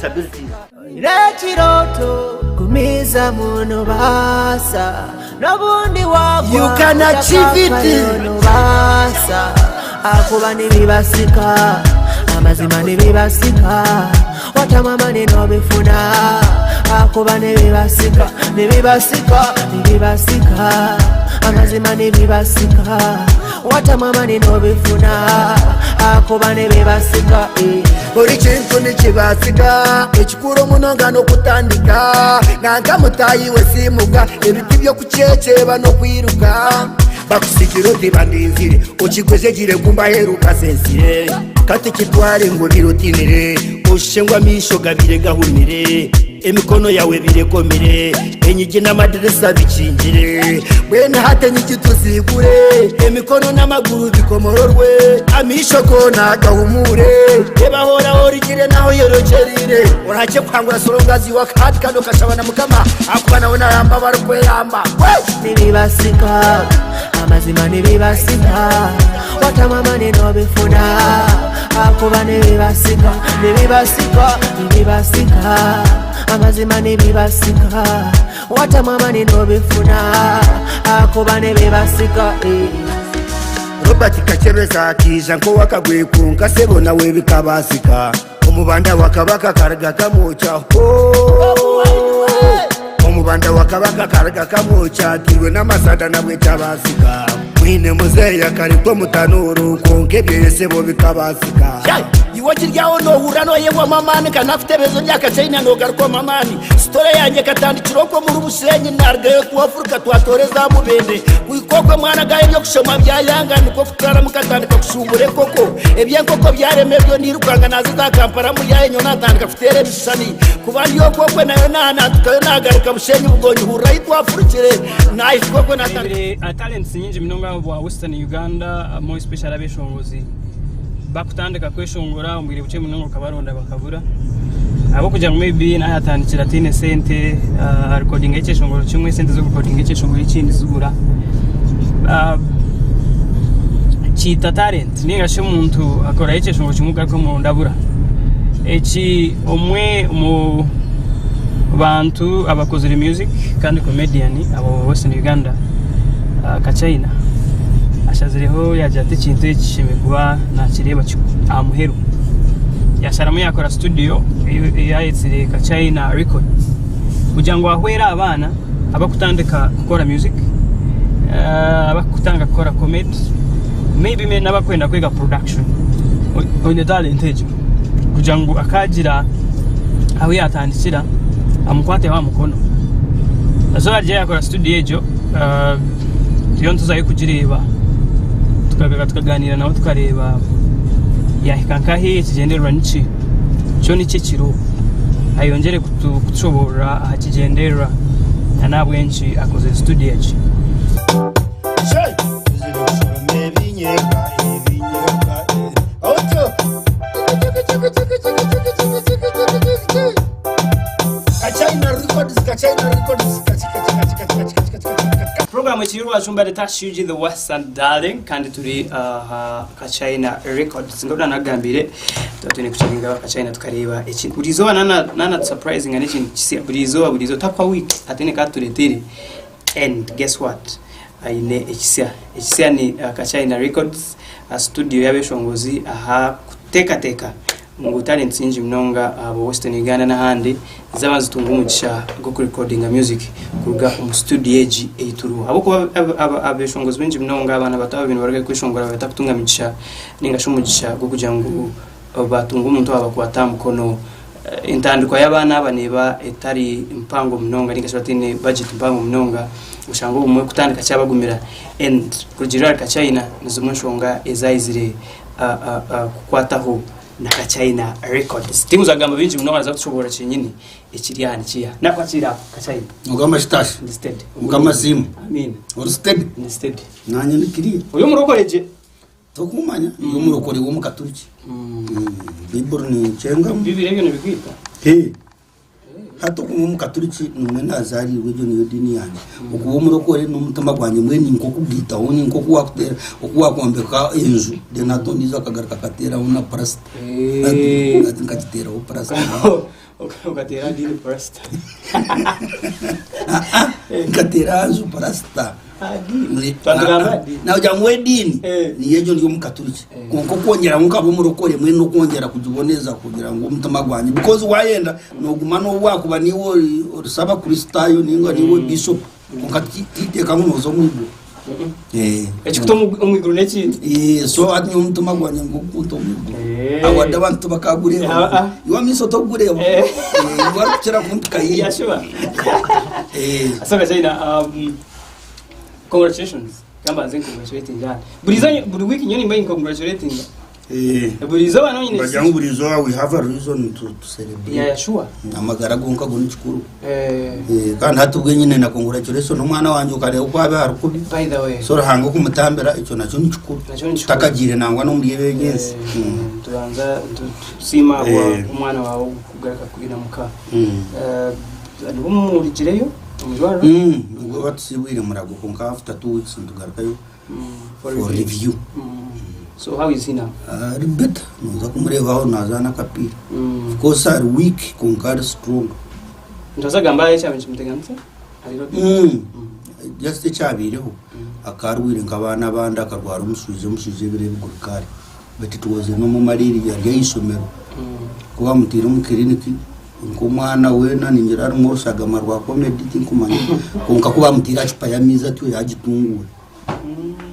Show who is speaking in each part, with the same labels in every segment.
Speaker 1: disabilities.
Speaker 2: N'ekirooto gumizamu nobaasa n'obundi wagwa
Speaker 1: You can achieve it.
Speaker 2: otakafayo nobaasa akuba nibibasika amazima nibibasika watamwa amani nobifuna akuba nibibasika nibibasika nibibasika amazima nibibasika watamwa amani nobifuna akuba nibibasika eh.
Speaker 3: Buri kintu nikibaasika, ekikuru munonga n'okutandika. Nanka mutaahi we simuka, ebi tiby'okukyekyeeba n'okwiruka. Bakusigira oti bandinzire, okigwejegire ngu mbaheruka sensire. Ka tukitware ngu obaire otiinire, oshushe ngu amaisho gabaire gahumire. Emikono yaawe ebaire ekomire, enyigi n'amadirisa bikingire. Mbwenu hati enyigi tuziigure, emikono n'amaguru bikomororwe, amaisho goona gahumuure. Reeba ahu oraabe orugire n'ahu oyorekyereire, orahakye kuhangura so long as you work hard kandi okashaba na Mukama ahakuba nawe naayamba abarikweyamba.
Speaker 2: Nibibasika amazima nibibasika watamwa amani nobifuna akuba nibibasika nibibasika nibibasika amazima nibibasika watamwa amani nobifuna akuba nibibasika eh.
Speaker 3: Robert Kakyebeza akaija nk'owakagwe kwonka sebo nawe bikabaasika. Omubanda wa Kabaka karuga kamwokya hoo. Omubanda wa Kabaka karuga kamwokya ateirwe n'amasanda nabwe kyabaasika. Mwine muzeeyi akarikwa omu tanuuru kwonka ebyo sebo bikabaasika.
Speaker 1: Iwe okiri aho noohurira nooyehwamu amaani ka nakutebeeza ori aha China noogarukwamu amaani. Sitore yangye ekatandikira okwo omuri Bushenyi naarugayo twafuruka twatoora eza Mubende. Kuhika okwo mwana gaayo eby'okushoma byayanga nikwo kuturaramu nkatandika kushuubura enkoko. Eby'enkoko byarema ebyo nairukanga naaza eza Kampala muryayo nyowe naatandika kuteera ebishushani. Kuba ndi okwo okwe nayo naanatukayo naagaruka Bushenyi Bugonyi hurira ahi twafurukire naahika okwo naatandika.
Speaker 4: Ndeebire talents nyingi munonga obwa Western Uganda more especially abeshongozi. Bakutandika kweshongora omu bwire bukye munonga okabaronda bakabura ahabw'okugira ngu maybe naayatandikira ataine sente arikodinga ekyeshongoro kimwe esente z'okurekodinga ekyeshongoro ekindi zibura. Kiita talent ninga shi omuntu akorayo ekyeshongoro kimwe ogaruka omuronda abura. Eki omwe omu bantu abakozire music kandi comedian aba Western Uganda Kachaina ashazireho yaagira ati ekintu eki kishemereire kuba naakireeba aha muheru. Yaasharamu yaakora studio ei ayetsire Kachaina Records kugira ngu ahwere abaana abarikutandika kukora music, abarikutandika kukora comedy, maybe n'abarikwenda kwega production. Oine talent egyo kugira ngu akaagira ahu yaatandikira amukwateho aha mukono. Eizooba rye yaakora studio egyo. Turiyo nituzayo kugireeba tukagaruka tukaganiira nabo tukareeba yahika nkahi ekigyendererwa niki kyo niki ekiriho ayongyere kutushoboorora aha kigyendererwa na n'ahabw'enki akozire studio egi. Puroguramu ekiri Rwajumba the Tash UG the Western Darling kandi turi aha Kachina Records nga nagambire tuba twine kukiringa aba Kachina tukareeba eki buri izooba nana nana surprising n'ekintu kisya buri izooba buri izooba takwa week atine katureteire and guess what aine ekisya ekisya ni Kachina Records studio y'abeshongozi aha kuteekateeka ngu talents nyingi munonga aba Western Uganda n'ahandi zaaba nizitunga omugisha gw'okurekodinga music kuruga omu studio egi ei turiho ahabw'okuba abeshongozi baingi munonga abaana bato ababaire nibaruga kweshongora batakutunga migisha ninga shi omugisha gw'okugira ngu batunga omuntu owabakwata aha mukono. Entandikwa y'abaana aba neeba etari mpango munonga ninga shi bataine budget mpango munonga oshanga obumwe kutandika kyabagumira and kurugiirira ahari Kachina ni zimwe enshonga ezaizire kukwataho na Kachina Records. Tinkuza kugamba bingi munonga naza kutushoboorora kyenyini ekiri aha nikiiha. Nakwakira Kachina.
Speaker 5: Mukama Shitashi.
Speaker 4: Ndi steady.
Speaker 5: Mukama Simu.
Speaker 4: Amiina.
Speaker 5: Ori steady?
Speaker 4: Ndi steady.
Speaker 5: Nanye ndi clear.
Speaker 4: Ori omurokore gye?
Speaker 5: Tokumanya, ndi omurokore w'omukaturiki. Baiburi ninkyengamu.
Speaker 4: Bibiri ebyo nibikwita?
Speaker 5: Hee. Hati okuba omukaturiki nimwe nazaariirwe egyo niyo diini yangye. Okuba omurokore n'omutima gwangye mbwenu ni nk'okugaitaho ni nk'oku waakuteera oku waakwombeka enju then hati ondiijo akagaruka akateeraho na purasita. Hati nkagiteeraho purasita.
Speaker 4: Okateera aha diini purasita.
Speaker 5: Nkateera aha nju purasita.
Speaker 4: Aha diini. Twatugamba aha diini.
Speaker 5: Nagira ngu ediini
Speaker 4: Eh.
Speaker 5: niyo egyo ndi omukaturiki kwonka okwongyeraho nkaba omurokore mbwenu n'okwongyera kugiboneza kugira ngu omutima gwangye because wayenda noguma n'obu wakuba niiwe ori- ori sabakristaayo ninga niiwe bishop kwonka ti- titeeka ngu nooza omu iguru Eh.
Speaker 4: Ekikuta omu omu iguru n'ekindi.
Speaker 5: Eh, so hati nyowe omutima gwangye ngukunta omu iguru
Speaker 4: Eh.
Speaker 5: awadde abantu tibakagureeba
Speaker 4: Ah, ah.
Speaker 5: iwe amaiso togureeba
Speaker 4: Eh.
Speaker 5: Eh, iwe arikukira kumpika haihi
Speaker 4: Yashuba.
Speaker 5: Eh.
Speaker 4: So Kachina, congratulations. Gamba nze congratulating jana. Buri izanyu buri week nyoni mbaye congratulating.
Speaker 5: Eh.
Speaker 4: Buri izooba nawe nyine.
Speaker 5: Bagira ngu buri izooba we have a reason to celebrate.
Speaker 4: Yeah, yeah, sure.
Speaker 5: Amagara gonka go ni kikuru.
Speaker 4: Eh,
Speaker 5: Eh, kandi hati ubwe nyine na congratulation omwana wangye okareba oku abe ari kubi.
Speaker 4: by the way.
Speaker 5: So Ruhanga okumutambira ekyo nakyo ni kikuru.
Speaker 4: Nakyo ni kikuru.
Speaker 5: Tutakagiire nangwa n'omuri ebi eby'ensi.
Speaker 4: Eh, tubanza tusiima
Speaker 5: Eh.
Speaker 4: omwana wawe kugaruka kwinamuka.
Speaker 5: Mm.
Speaker 4: Eh, nibo murigireyo omurwariro?
Speaker 5: Nibwo batusibwire murago kwonka after 2 weeks nitugarukayo
Speaker 4: For
Speaker 5: for review.
Speaker 4: So how is he now?
Speaker 5: Ari better, noza kumureebaho nazaana akapiira. Of course ari weak kwonka ari strong.
Speaker 4: Nitubaasa kugamba ekyaba nikimuteganisa? Ari okay?
Speaker 5: Just ekyabaireho akarwire nk'abaana abandi akarwara omushwija, omushwija ebiro ebigurika ari. But it was a normal malaria ari ah'eishomero. Ku bamutaire omu clinic nk'omwana weena ningira harimu orushagama rwa comedy tinkumanya kwonka ku bamutaire aha cupa y'amaizi atyo yaagitunguura.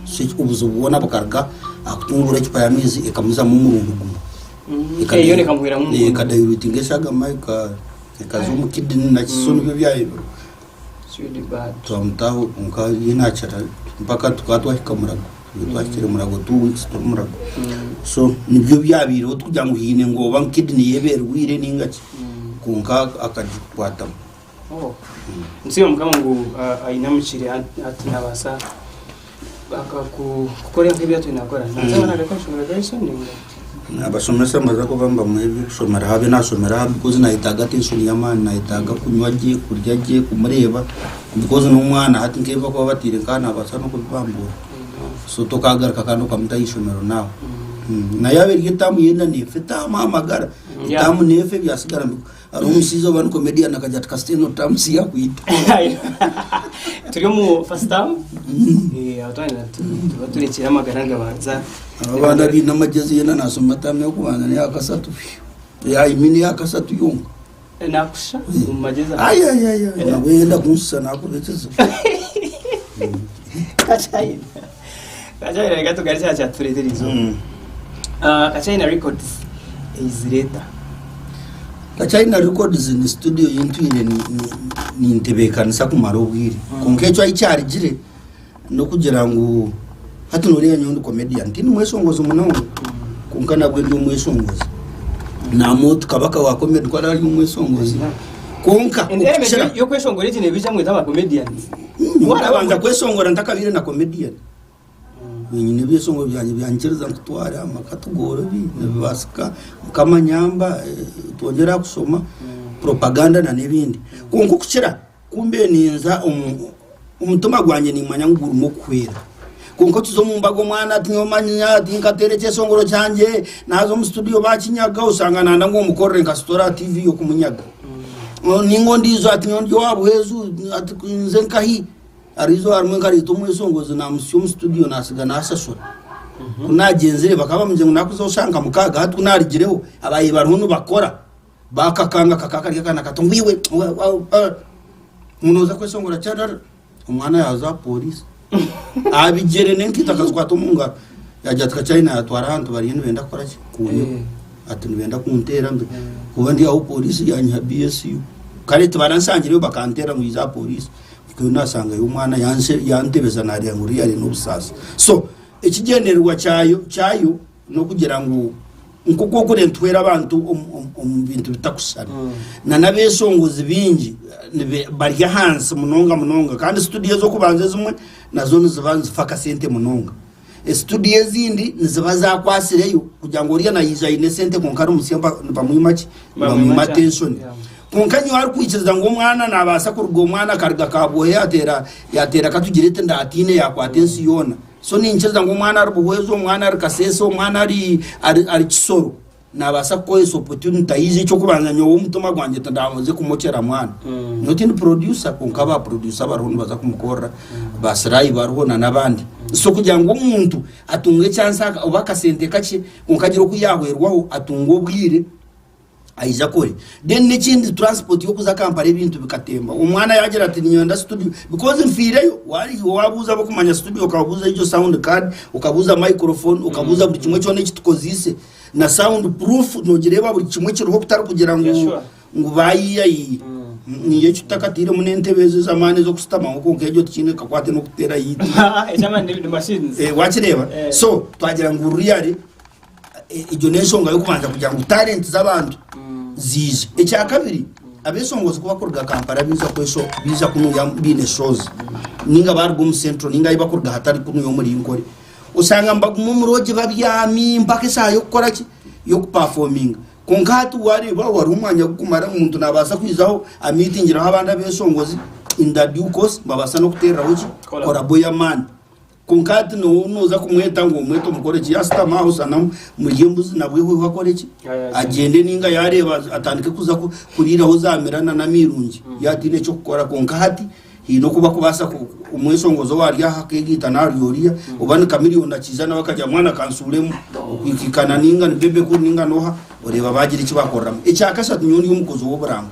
Speaker 5: So obuzibu bwona bukaruga aha kutunguura ecupa y'amaizi ekamuzamu omurundi gumwe.
Speaker 4: Eh, yoona ekamuhweramu omurundi gumwe.
Speaker 5: Ekadilutinga eshagama ekaza omu kidney na ki so nibyo byahebirwe.
Speaker 4: It's really bad.
Speaker 5: Twamutaho kwonka ye nakira mpaka tukaba twahika Murago. Twahikire Murago 2 weeks turi Murago. So nibyo byabaireho tikugira ngu haine ngu oba kidney ye eba erwaire ninga ki kwonka akagikwatamu.
Speaker 4: Oh. Nsiima Mukama ngu ainamukire hati nabaasa kukora nk'ebi atwire nakora. Naza nagaruka kushomera Garrison ninga?
Speaker 5: Abashomesa mbaza kuba nibamuha eby'okushomera habe nashomera aha because nayetaaga attention y'amaani, nayetaaga kunywa gye, kurya gye, kumureeba because n'omwana hati nk'ebi bakuba bataire nkaha nabaasa n'okubibambuura. So tokagaruka kandi okamuta aha ishomero naawe. Na yaaba eri etaamu yenda neefa etaamu aha magara, etaamu neefa ebyasigara Hariho omushaija oba ni comedian akagira ati kasita eno term si yakwita.
Speaker 4: Turi omu first term. Eh, aho twanyina tuba turekire amagara gabanza.
Speaker 5: Abaana abaine amagyezi yena nasoma term y'okubanza n'eyakasatu. I mean eyakasatu yonka.
Speaker 4: Nakusha omu magyezi.
Speaker 5: Ayayaya nabwo yenda kunshusha nakuba ekizibu.
Speaker 4: Kachina. Kachina reka tugarukye aha kyatureetera eizooba. Ah, Kachina Records eizire eta?
Speaker 5: Kachina Records ni studio ei ntwire nintebeekanisa kumara obwire. Kwonka ekyo ahi kyarugire n'okugira ngu hati nooreeba nyowe ndi comedian tindi mweshongozi munonga kwonka nabwe ndi omweshongozi. Naamwe kabaka wa comedy ku araabe ari omweshongozi kwonka
Speaker 4: okukira. Y'okweshongora egi nebaija mweta aba comedians.
Speaker 5: Nkabanza kweshongora ntakabaire na comedian. Nyine ebyeshongoro byangye byankiriza nkutware amaka tugoorobi nibibaasika mukama anyamba twongyere aha kushoma propaganda na n'ebindi kwonka okukira ku mbaire ninza omu omutima gwangye nimanya ngu gurimu okuhwera kwonka tuza omu mbaga omwana ati nyowe manya tinkateera ekyeshongoro kyangye naaza omu studio baakinyaga oshanga nanda ngu omukorere nka story aha TV y'okumunyaga ninga ondiijo ati nyowe ndi owa buhwezu ati nze nkahi Hariho eizooba rimwe nkareeta omweshongozi naamutsya omu situdiyo naatsiga naashashura. Ku naagyenzire bakaba bamugira ngu naakuza oshaaha nka mukaaga hati ku naarugireho abaabaire bariho nibakora baakakanga kakaba kari akaana kato ngu iwe ngu nooza kweshongora ki arara omwana yaaza aha pooriisi aha bigyere n'enkaito akazikwata omu ngaro yaagira ati Kachina yaatwara ahantu bariyo nibenda kukora ki kunyiba ati nibenda kunteera mbe kuba ndi aho pooriisi yaanyiha BSU kare tibaransangireyo bakanteera ngu iza aha pooriisi. Mpikayo nasangayo omwana yantebeza narira ngu really n'obusaasi. So ekigyendererwa kyayo kyayo n'okugira ngu nk'oku okure nituhwera abantu omu bintu bitakushushana na n'abeshongozi baingi bari ahansi munonga munonga kandi studio ez'okubanza ezimwe nazo niziba nizifa akasente munonga. Studio ezindi niziba zakwasireyo kugira ngu oriya naija aine esente kwonka ari musya nibamwima ki? Nibamwima attention. Kwonka nyowe arikwikiriza ngu omwana nabaasa kuruga omwana akaruga Kabwohe yateera yateera katugire eti ndatiine yakwata ensi yoona. So ninkiriza ngu omwana ari Buhweju, omwana ari Kasese, omwana ari ari Kisoro Nabaasa kukozesa opportunity aije ekyokubanza nyowe omutima gwangye tindaze kumokyera mwana nyowe tindi producer kwonka ba producer bariho nibaza kumukorera ba Sly bariho na nabandi so kugira ngu omuntu atunge chance oba akasente kakye kwonka agire oku yahwerwaho atunge obwire aije akore then nekindi transport yokuza Kampala ebintu bikatemba omwana yagira ati ninyenda studio because nfiireyo wabuuza abokumanya studio okababuuza egyo sound card okabuuza microphone okabuuza buri kimwe kyona ekitukozeise na sound proof nogireeba buri kimwe kiriho kutari kugira ngu
Speaker 4: Yeah, sure.
Speaker 5: ngu bayiyayiya niyo eki tutakatiiremu n'entebe ezo ez'amaani ez'okushutamaho kwonka egyo tikiine kakwate n'okuteera yiitu
Speaker 4: Eky'amaani ni machines.
Speaker 5: Eh, wakireeba
Speaker 4: Eh.
Speaker 5: so twagira ngu really eh, egyo n'enshonga y'okubanza kugira ngu talent z'abantu ziije ekyakabiri abesongozi kuba kuruga kampala biija kwesho biija kunuya biine shows ninga baruga omu central ninga ahi bakuruga hatari kunuya omuri nkore Oshanga nibaguma omu lodge babyami mpaka eshaaha y'okukora ki? Y'okupafominga. Kwonka hati waareeba hariho omwanya gurikumara omuntu naabaasa kwijaho amiitingireho abandi abeeshongozi in the due course nibabaasa n'okuteereraho ki?
Speaker 4: Collabo.
Speaker 5: Collabo y'amaani. Kwonka hati nooba nooza kumweta ngu omwete omukore ki? Yaashutama aho shana murye embuzi nabwo ehweho akore ki? Agyende nainga yaareeba atandike kuza kuriiraho za mirana n'amairungi yaaba ataine ky'okukora. Kwonka hati Haine oku bakubaasa ku omweshongozi owaari aha akeegaita n'ahari oriya oba ni Chameleone akiija nawe akagira mwana kansuuremu okwikaikana nainga ni Bebe Cool nainga n'oha oreeba baagira eki baakoreramu. Ekyakashatu nyowe ndi omukozi w'oburango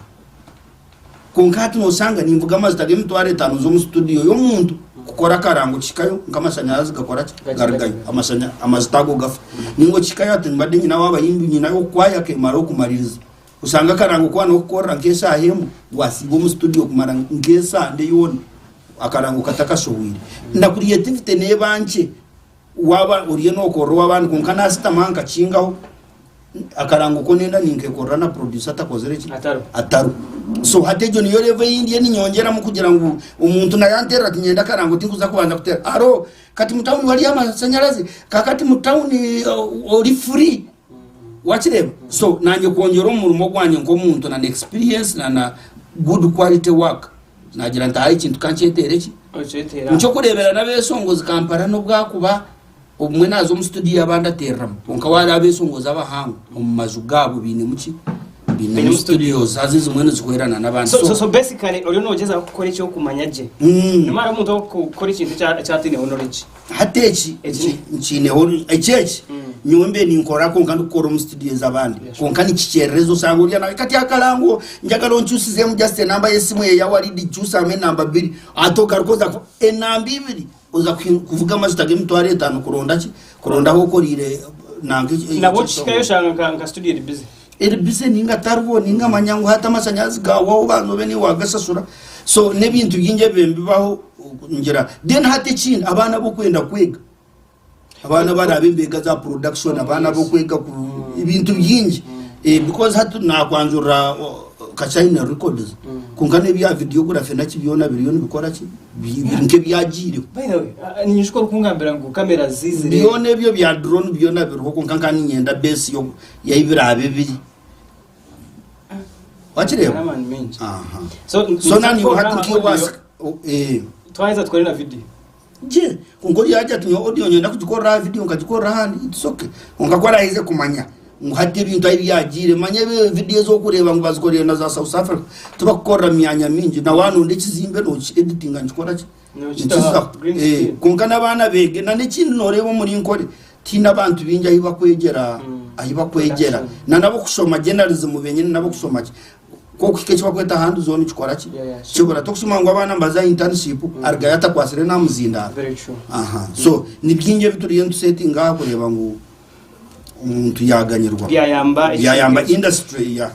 Speaker 5: kwonka hati nooshanga ninvuga amajuta g'emitwaro etaano z'omu situdiyo y'omuntu kukora akarango kihikayo nk'amashanyarazi gakora ki garugayo amashanya amajuta ago gafa nainga okihikayo ati mbadde nyine ow'abayimbi nyinayo kwaya kemara okumaririza. Osanga akarango ku waanokukorera nk'eshaaha emwe, waasiiba omu studio kumara nk'esande yoona akarango katakashohwire. Na creativity neeba nkye waaba oriyo nookorera ow'abandi kwonka naashutama aha nkakingaho, akarango ko nenda ninkekorera na producer atakozire ki?
Speaker 4: Atariho.
Speaker 5: Atariho. So hati egyo niyo level ei ndiyo ninyongyeramu kugira ngu omuntu na yanteerera ati nyenda akarango tinkuza kubanza kuteera haro kati mu town hariyo amashanyarazi, kakati mu town ori free. Wakireeba? So nanye kwongyera omu murimo gwangye nk'omuntu na experience na na good quality work nagira nti aha ekintu kankyeteere ki?
Speaker 4: Okyeteera.
Speaker 5: Nikyo kureebera n'abeshongozi Kampala n'obwakuba obumwe naaza omu studio abandi ateereramu kwonka waareeba abeshongozi abahango omu maju gaabo bainemu ki? Bainemu
Speaker 4: Bainemu
Speaker 5: studios haza ezimwe nizihwerana n'abandi.
Speaker 4: So, so,
Speaker 5: So,
Speaker 4: so basically oriyo noogyezaho kukora ekyokumanya gye. Nimara omuntu okukora ekintu ekya- eki ataineho knowledge.
Speaker 5: Hati eki
Speaker 4: Eki-
Speaker 5: nkiineho eki eki nyowe mbe ninkora kwonka ndikukora omu studio ez'abandi kwonka nikikyerereza osanga oriya nawe kati akarango njagala onkyusizemu just enamba y'esimu eya Waridi kyusamu enamba bbiri ati ogaruka oza ku- enamba ibiri oza kuhi- kuvuga amajuta g'emitwaro etaano kuronda ki kuronda ahu okoriire nanka eki-
Speaker 4: Nabwo
Speaker 5: eki-
Speaker 4: okihikayo oshanga nka, nka studio eri busy.
Speaker 5: eri busy ninga tariho ninga manya ngu hati amashanyarazi gahwaho obanza obe niiwe wagashashura so n'ebintu bingi ebibaire nibibaho ngira then hati ekindi abaana abokwenda kwega abaana abaraabe nibeega za production abaana abokwega ebintu bingi eh, because hati nakwanjurira Kachina records kwonka n'ebya videography naki byona biriyo nibikora ki Bi- biri nk'ebyagiireho
Speaker 4: By the way, ah, niinyija orikungambira ngu kamera zizire.
Speaker 5: byona ebyo bya drone byona biriho kwonka nka niinyenda base yo yahi biraabe biri wakireeba
Speaker 4: Amaani maingi.
Speaker 5: Aha.
Speaker 4: So,
Speaker 5: so nani
Speaker 4: nitukorera
Speaker 5: hati
Speaker 4: aha
Speaker 5: nkiwaasa
Speaker 4: audio,
Speaker 5: o- eh.
Speaker 4: twaheza tukore na video.
Speaker 5: Gye kwonka oriya agira ati nyowe audio nyenda kugikorera aha video nkagikorera ahandi it's okay kwonka ku araheze kumanya ngu hati ebintu ahi byagiire manya ebi video ezi orikureeba ngu bazikoreire na za South Africa tibakukorera mu myanya mingi na waronda ekizimbe noki editinga nikikora ki
Speaker 4: Nokitaho,
Speaker 5: nikizaho
Speaker 4: green
Speaker 5: Eh,
Speaker 4: screen.
Speaker 5: kwonka n'abaana beege na n'ekindi nooreeba omuri Nkore tihaine abantu baingi ahi bakwegyera ahi bakwegyera
Speaker 4: Production.
Speaker 5: na n'abokushoma journalism benyini n'abokushoma ki Kwokuhika eki bakweta hand zone kikora ki?
Speaker 4: Yeah, yeah, sure.
Speaker 5: Kibura tokushuma ngu abaana nibaza aha internship arugayo atakwasire namuzindaaro.
Speaker 4: Very true.
Speaker 5: Aha. So ni bingi ebi turiyo nitusetinga aha kureeba ngu omuntu yaganyirwa.
Speaker 4: Byayamba
Speaker 5: Byayamba industry ya.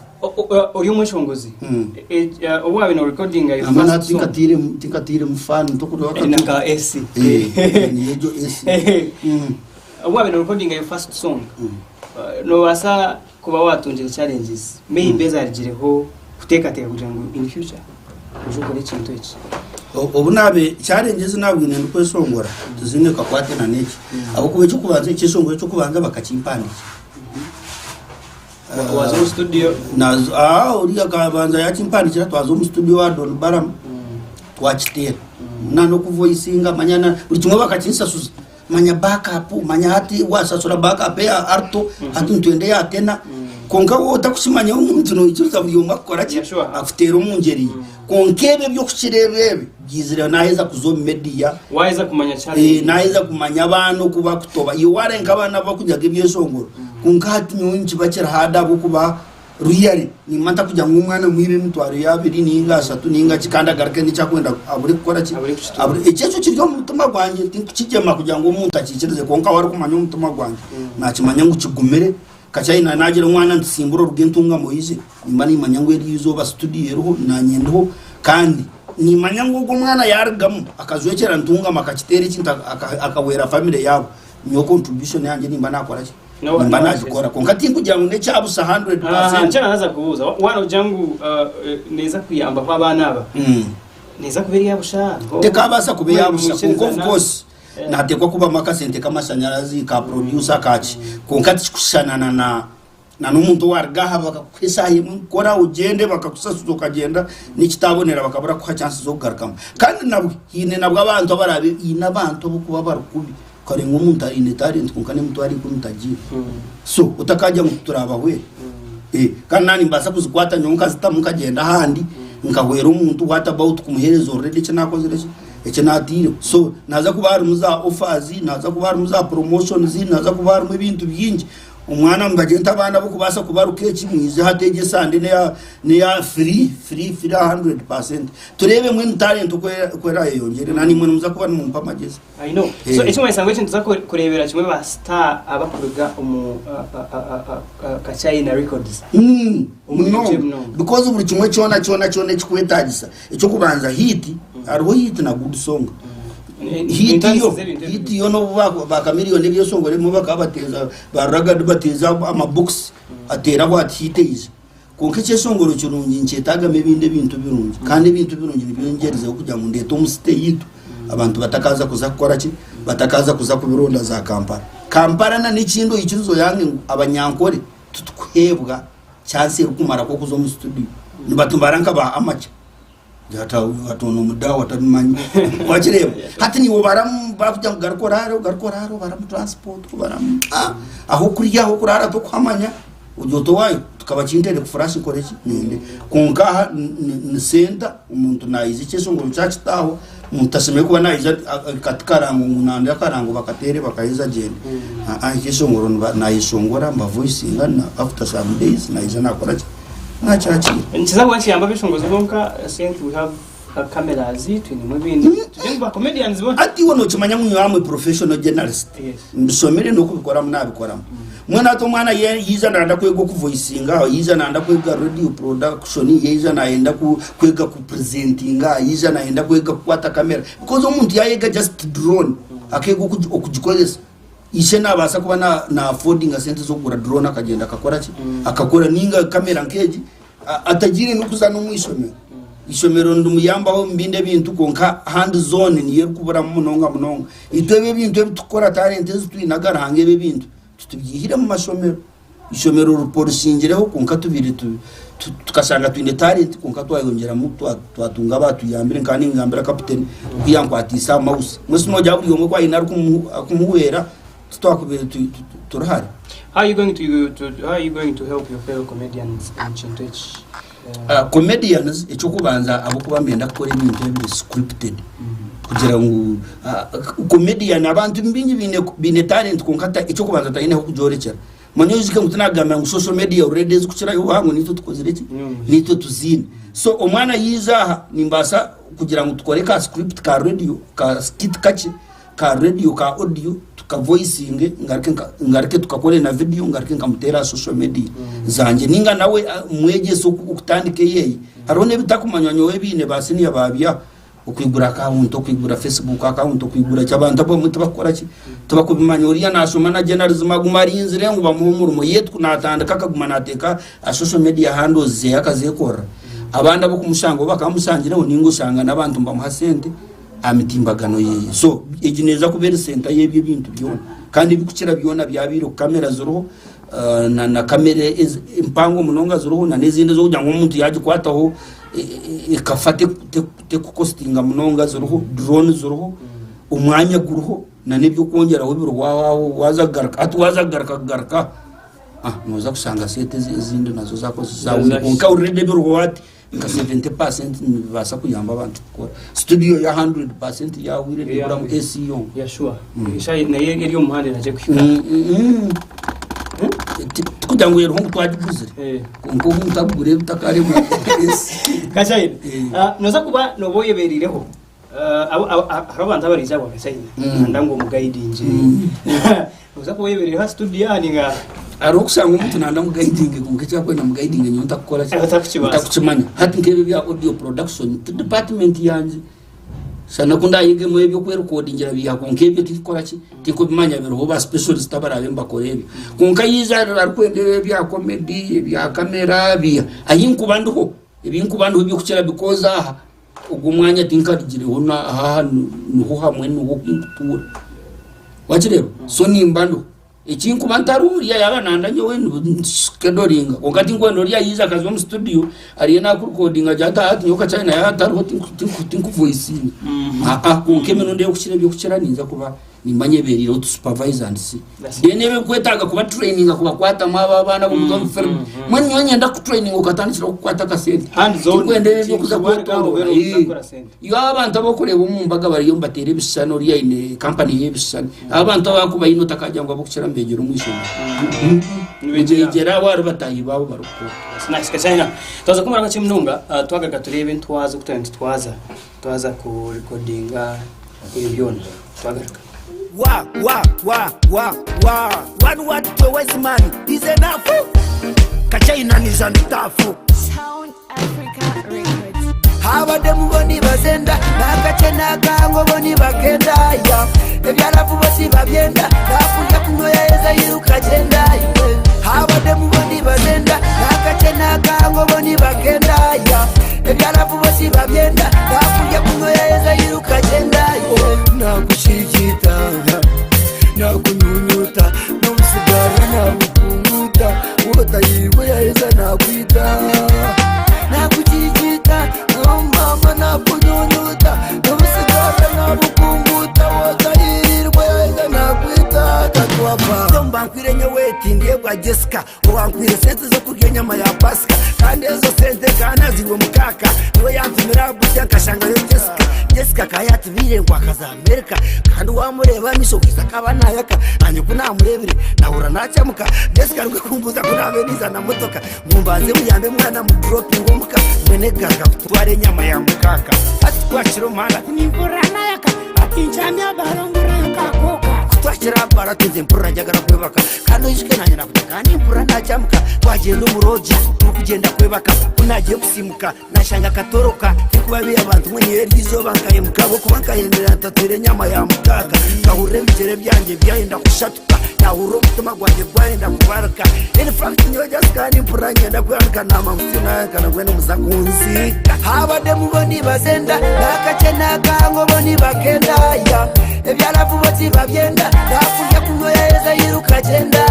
Speaker 4: Ori omweshongozi. Obu waaba no recordinga your
Speaker 5: Nangwa
Speaker 4: first
Speaker 5: nahati
Speaker 4: song.
Speaker 5: tinkatiire tinkatiiremu fan tokureeba
Speaker 4: Eh, nka AC.
Speaker 5: Eh, niyo egyo AC.
Speaker 4: Obu waaba no recordinga your first song. Noobaasa kuba waatungire challenges maybe ezaarugireho kuteekateeka kugira ngu in future oije okore ekintu eki.
Speaker 5: Obu naabe challenge ezi naabwine ndikweshongora tiziine kakwate na n'eki ahabw'okuba eky'okubanza ekyeshongoro eky'okubanza bakakimpandikira.
Speaker 4: Waza omu studio
Speaker 5: Naza- ah, oriya akabanza yakimpandikira twaza omu studio owa Don Baram twakiteera na n'okuvoisinga manya na buri kimwe bakakinsasuza manya backup manya hati wasasura backup eya alto hati nitwenda eya tenor kwonka waaba otakukimanya omuntu noikiriza buri omwe akukora ki
Speaker 4: Yeah, sure.
Speaker 5: akuteera omu ngyeri ye kwonka ebi eby'okukireeba ebi byizire naheza kuza omu media
Speaker 4: waheza kumanya challenge
Speaker 5: Eh, naheza kumanya abaana oku bakutoba iwe wareba nk'abaana abakunyaga ebyeshongoro kwonka hati nyowe nikiba kiri hard ahabw'okuba really nimba ntakugira ngu omwana mwibe emitwaro y'abiri ninga ashatu ninga ki kandi agaruke n'eki akwenda abure kukora ki
Speaker 4: Abure kukitunga.
Speaker 5: Abure- ekyo ekyo kiri omu mutima gwangye tinkukigyema kugira ngu omuntu akiikirize kwonka we arikumanya omutima gwangye nakimanya ngu kigumire Kakyayina naagira omwana nti simbura oruge Ntungamo oije, nimba nimanya ngu eryo izooba situdiyo eriho naanye ndiho kandi nimanya ngu ogwo omwana yaarugamu akajwekyera Ntungamo akakiteera ekintu akahwera famire yaabo, nyowe contribution yangye nimba naakora ki? Nimba naagikora kwonka tinkugira ngu n'ekya busha 100%.
Speaker 4: Nikyo naaza kubuuza, waaba noogira ngu neeza kuyambaho abaana aba, neeza kuba eri eyabusha?
Speaker 5: Tekabaasa kuba eyabusha kwonka of course Nateekwa kubamu akasente k'amashanyarazi, ka producer, ka ki. Kwonka tikikushushana na na na n'omuntu owaruga aha bakakuha eshaaha emwe kukora ogyende bakakusasuza okagyenda n'ekitabonera bakabura kukuha chance z'okugarukamu. Kandi nabwe haine nabwo abantu abaraabe haine abantu abarikuba bari kubi okarenga omuntu aine talent kwonka n'emitwaro ikumi tagiine. So otakagira ngu turaabahwera. Kandi naanye nimbaasa kuzikwata nyowe nkazitamu nkagyenda ahandi nkahwera omuntu what about kumuheereza already eki naakozire ki? Eki naataireho. So nihaza kuba harimu za offers, nihaza kuba harimu za promotions, nihaza kuba harimu ebintu bingi. Omwana nibagye nti abaana abarikubaasa kubaruka eki mwije hati egi esande neya neya free free free 100%. Tureebe mbwenu talent oku oku erayeyongyere na naimwe nimuza kuba nimumpa amagyezi.
Speaker 4: I know. So ekimanyisa ngu eki nituza kureebera kimwe ba star abakuruga omu Kachina Records.
Speaker 5: Munonga. Because buri kimwe kyona kyona kyona ekikwetagisa ekyokubanza hit hariho hit na good song. Hit yo hit yo n'obu ba Chameleone ebyeshongoro ebimwe bakaba bateeza ba Ragga bateeza amabokisi ateeraho ati hit eija. Kwonka ekyeshongoro kirungi nikyetaagamu ebindi ebintu birungi kandi ebintu birungi nibyo ngyerizeho kugira ngu ndeete omu site yaitu abantu batakaaza kuza kukora ki? Batakaaza kuza kubironda za Kampala. Kampala na n'ekindi oikirize oyange ngu Abanyankore titukuheebwa chance erikumara kw'okuza omu studio. Nibatubara nka ba amateur. Hati onu omudawa tabimanyi wakireeba hati niiwe obaramu bakugira ngu garuka oraare ogaruke oraare obaramu transport obaramu ah, ah'okurya ah'okuraara tokuhamanya ogira oti owaaye tukaba kinteire kufurashi nkore ki ninde kwonka aha ni senta omuntu naija ekyeshongoro kyakitaaho omuntu tashemereire kuba naija kati karango ngu nande akarango bakateere bakaheza agyende aa ekyeshongoro nayeshongora mbavoisinga after some days naija nakora ki Nakyakira.
Speaker 4: Nikiza kuba nikiyamba abeshongozi bonka since we have cameras twinemu ebindi tugye ngu ba comedians bo.
Speaker 5: Hati iwe nokimanya ngu nyowe am a professional journalist.
Speaker 4: Yes.
Speaker 5: Mbishomire n'okubikoramu nabikoramu. Mbwenu hati omwana yaija nayenda kwega okuvoicinga, yaija nayenda kwega radio production, yaija nayenda kwega ku presentinga, yaija nayenda kwega kukwata camera because omuntu yayega just drone akega okugikozesa Ishe naabaasa kuba na na affordinga sente z'okugura drone akagyenda akakora ki? Akakora ninga kamera nk'egi a- atagiire n'okuza n'omu ishomero. Ishomero nirimuyambaho omu bindi ebintu kwonka hands on niyo erikuburamu munonga munonga. Itwe ebi ebintu ebi turikukora talent ezi twine aga Ruhanga ebi ebintu titubyihire mu mashomero. Ishomero riporisingireho kwonka tubaire tukashanga twine talent kwonka twayongyeramu twatunga abatuyambire nkaba ningambira kaputeni oku yankwatiise aha mouse mbwenu nogira buri omwe ku aine arikumuhwera titwakubaire turi hare.
Speaker 4: How are you going to, to how are you going to help your fellow comedians omu kintu eki?
Speaker 5: Uh, comedians ekyokubanza ahabwokuba mbenda kukora ebintu ebiri scripted kugira ngu uh, comedian abantu bingi biine biine talent kwonka ta- ekyokubanza taine ahokugyorekyera manya oijukye ngu tinakugambira ngu social media already ezikukirayo obuhango nitwe tukozire ki nitwe tuziine so omwana yaija aha nimbaasa kugira ngu tukore ka script ka radio ka skit kakye ka radio ka audio tukavoisinge ngaruke nka- ngaruke tukakore na video ngaruke nkamuteera aha social media zangye ninga nawe ah, mwegyese oku- okutandika eyeye hariho n'ebitakumanywa nyowe ebiine ba senior babya okwigura account okwigura facebook account okwigura ki abantu abamwe tibakukora ki tibakubimanya oriya nashoma na journalism aguma arinzire ngu bamuhe omurimo yet ku natandika akaguma nateeka aha social media handles zeye akazekorera. Abandi ab'okumushanga bo bakaba bamushangireho ninga oshanga n'abantu nibamuha sente aha mitimbagano ye. So egi neeza kuba eri senta y'ebyo ebintu byona. Kandi ebikukira byona byabaire kamera ziriho na na kamera empango munonga ziriho na n'ezindi ez'okugira ngu omuntu yaagikwataho ekafa tekukositinga munonga ziriho, drone ziriho, omwanya guriho na n'eby'okwongyeraho biriho waaza kugaruka hati waaza kugaruka kugaruka nooza kushanga sente ezindi nazo zaahwire kwonka already ebiriho hati nka 70% nibibaasa kuyamba abantu kukora. Studio ya 100% yaahwire neeburamu AC yonka.
Speaker 4: Yeah, sure. Eshaaha nayo eri omu muhanda eragye kuhika.
Speaker 5: Tikugira ngu eriho ngu twagiguzire kwonka omuntu akugura ebitakareebwa AC.
Speaker 4: Kachina, nooza kuba nooba oyebereireho. Hariho abantu abariija ahabwa Kachina nanda ngu omugaidingye. Nooza kuba oyebereireho aha studio aha ninga?
Speaker 5: Hariho okushanga omuntu nanda mugaidinge kwonka eki arikwenda mugaidinge nyowe ntakukora ki?
Speaker 4: Otakukibaasa.
Speaker 5: Ntakukimanya. Hati nk'ebi ebya audio production ti department yangye. Shana ku ndayegemu eby'okwerekodingira biiha kwonka ebyo tinkukora ki? Tinkubimanya biriho ba specialist abaraabe nibakora ebyo. Kwonka yaija arikwenda ebya comedy, ebya kamera biiha. Ahi nkuba ndiho, ebi nkuba ndiho eby'okukira because aha Ogwo mwanya tinkarugireho na aha niho hamwe niho nkutuura. Wakireeba? So nimba ndiho. Ekinkuba ntari oriya yaaba nanda nyowe nschedulinga kwonka tinkwenda oriya yaija akaza omu studio ariyo nakurekodinga agira ati hati nyowe Kachina yaaba atariho tinkuvoisinga. Aa kwonka emirundi ey'okukira eby'okukira ninza kuba nimba nyebereireho to supervise and see. Then ebirikwetaaga kuba traininga kubakwatamu abo abaana b'okuza omu film. Mbwenu nyowe nyenda kukutraininga okatandikiraho kukwata akasente.
Speaker 4: Hands on,
Speaker 5: Tinkwenda ebyo eby'okuza
Speaker 4: kintu wareka
Speaker 5: kwetoorora.
Speaker 4: obeere omuza kukora sente.
Speaker 5: Iwe abo abantu abu orikureeba omu mbaga bariyo nibateera ebishushani oriya aine kampani y'ebishushani. Abo abantu abakuba aine otakagira ngu ab'okukira nibeegyera omu ishomero.
Speaker 4: Nibeegyera.
Speaker 5: Nibeegyera aho ahari bataahi baabo barikukora.
Speaker 4: Nice, Kachina. Twaza kumara kakye munonga, twagaruka tureebe entwaza oku twaba nitutwaza twaza kurekodinga ebyo byona. Twagaruka.
Speaker 1: Wa wa wa wa wa One word to a wise man is enough Kachina is enough
Speaker 6: Sound Africa Records.
Speaker 3: Abademu bo nibazenda n'akakye n'akango bo nibagenda ya ebyaravu bo tibabyenda nakurya kunywera eza yiruka gyenda abademu bo nibazenda n'akakye n'akango bo nibagenda ya ebyaravu bo tibabyenda nakurya kunywera eza yiruka gyenda nakushigita nakunyunyuta n'obusigara nabukunguta wotayirwe yaheza nakwita nakukikita mama nakunyunyuta n'obusigara nabukunguta wotayirirwe yaheza nakwita tatwapa
Speaker 1: Mba nkwire nyowe tindye bwa Jessica owankwire sente z'okurya enyama ya pasika kandi ezo sente nkanazirwe mukaka niwe yantumira butya nkashangayo Jessica Jessica akaba yatubiire ngu akaza America kandi wamureeba amisho gaitu akaba nayaka nanye ku namureebire nahurira nakyamuka Jessica arikwe kumbuuza ku naabe ninza na motoka ngu mbanze muyambe mwana muduropinge omuka mbwene kugaruka kutwara enyama ya mukaka hati twakira omuhanda ati nimpurira nayaka ati nkyamya baro ngureyo kakoka Twakira aha bara ati nze mpurira njagara kwebaka kandi oijuke nanye nakugira kandi mpurira nakyamuka twagyenda omu roja turikugyenda kwebaka ku nagiye kusimuka nashanga akatoroka tikubabi abantu mbwenu nyowe eryo izooba nkahemuka ahabw'okuba nkahendera ntatwire enyama ya mukaaga nkahurira ebigyere byangye byayenda kushatuka nahurira omutima gwangye gwayenda kubarika in fact nyowe just kandi mpurira nyenda kwehanika naama ngu tinahanika mbwenu muza kunziika.
Speaker 3: Abademu bo nibazenda n'akakye n'akango bo nibakenda ya ebyaravu bo tibabyenda nakurya kunywera yiruka gyenda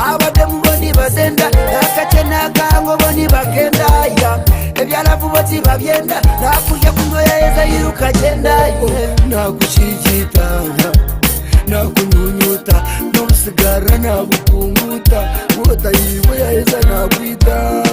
Speaker 3: abademu bo nibazenda n'akakye n'akango bo nibakenda ya ebyaravu bo tibabyenda nakurya kunywera yiruka gyenda nakushigita nakunyunyuta n'obusigara nabukunguta wotayibwe yaheza nakwita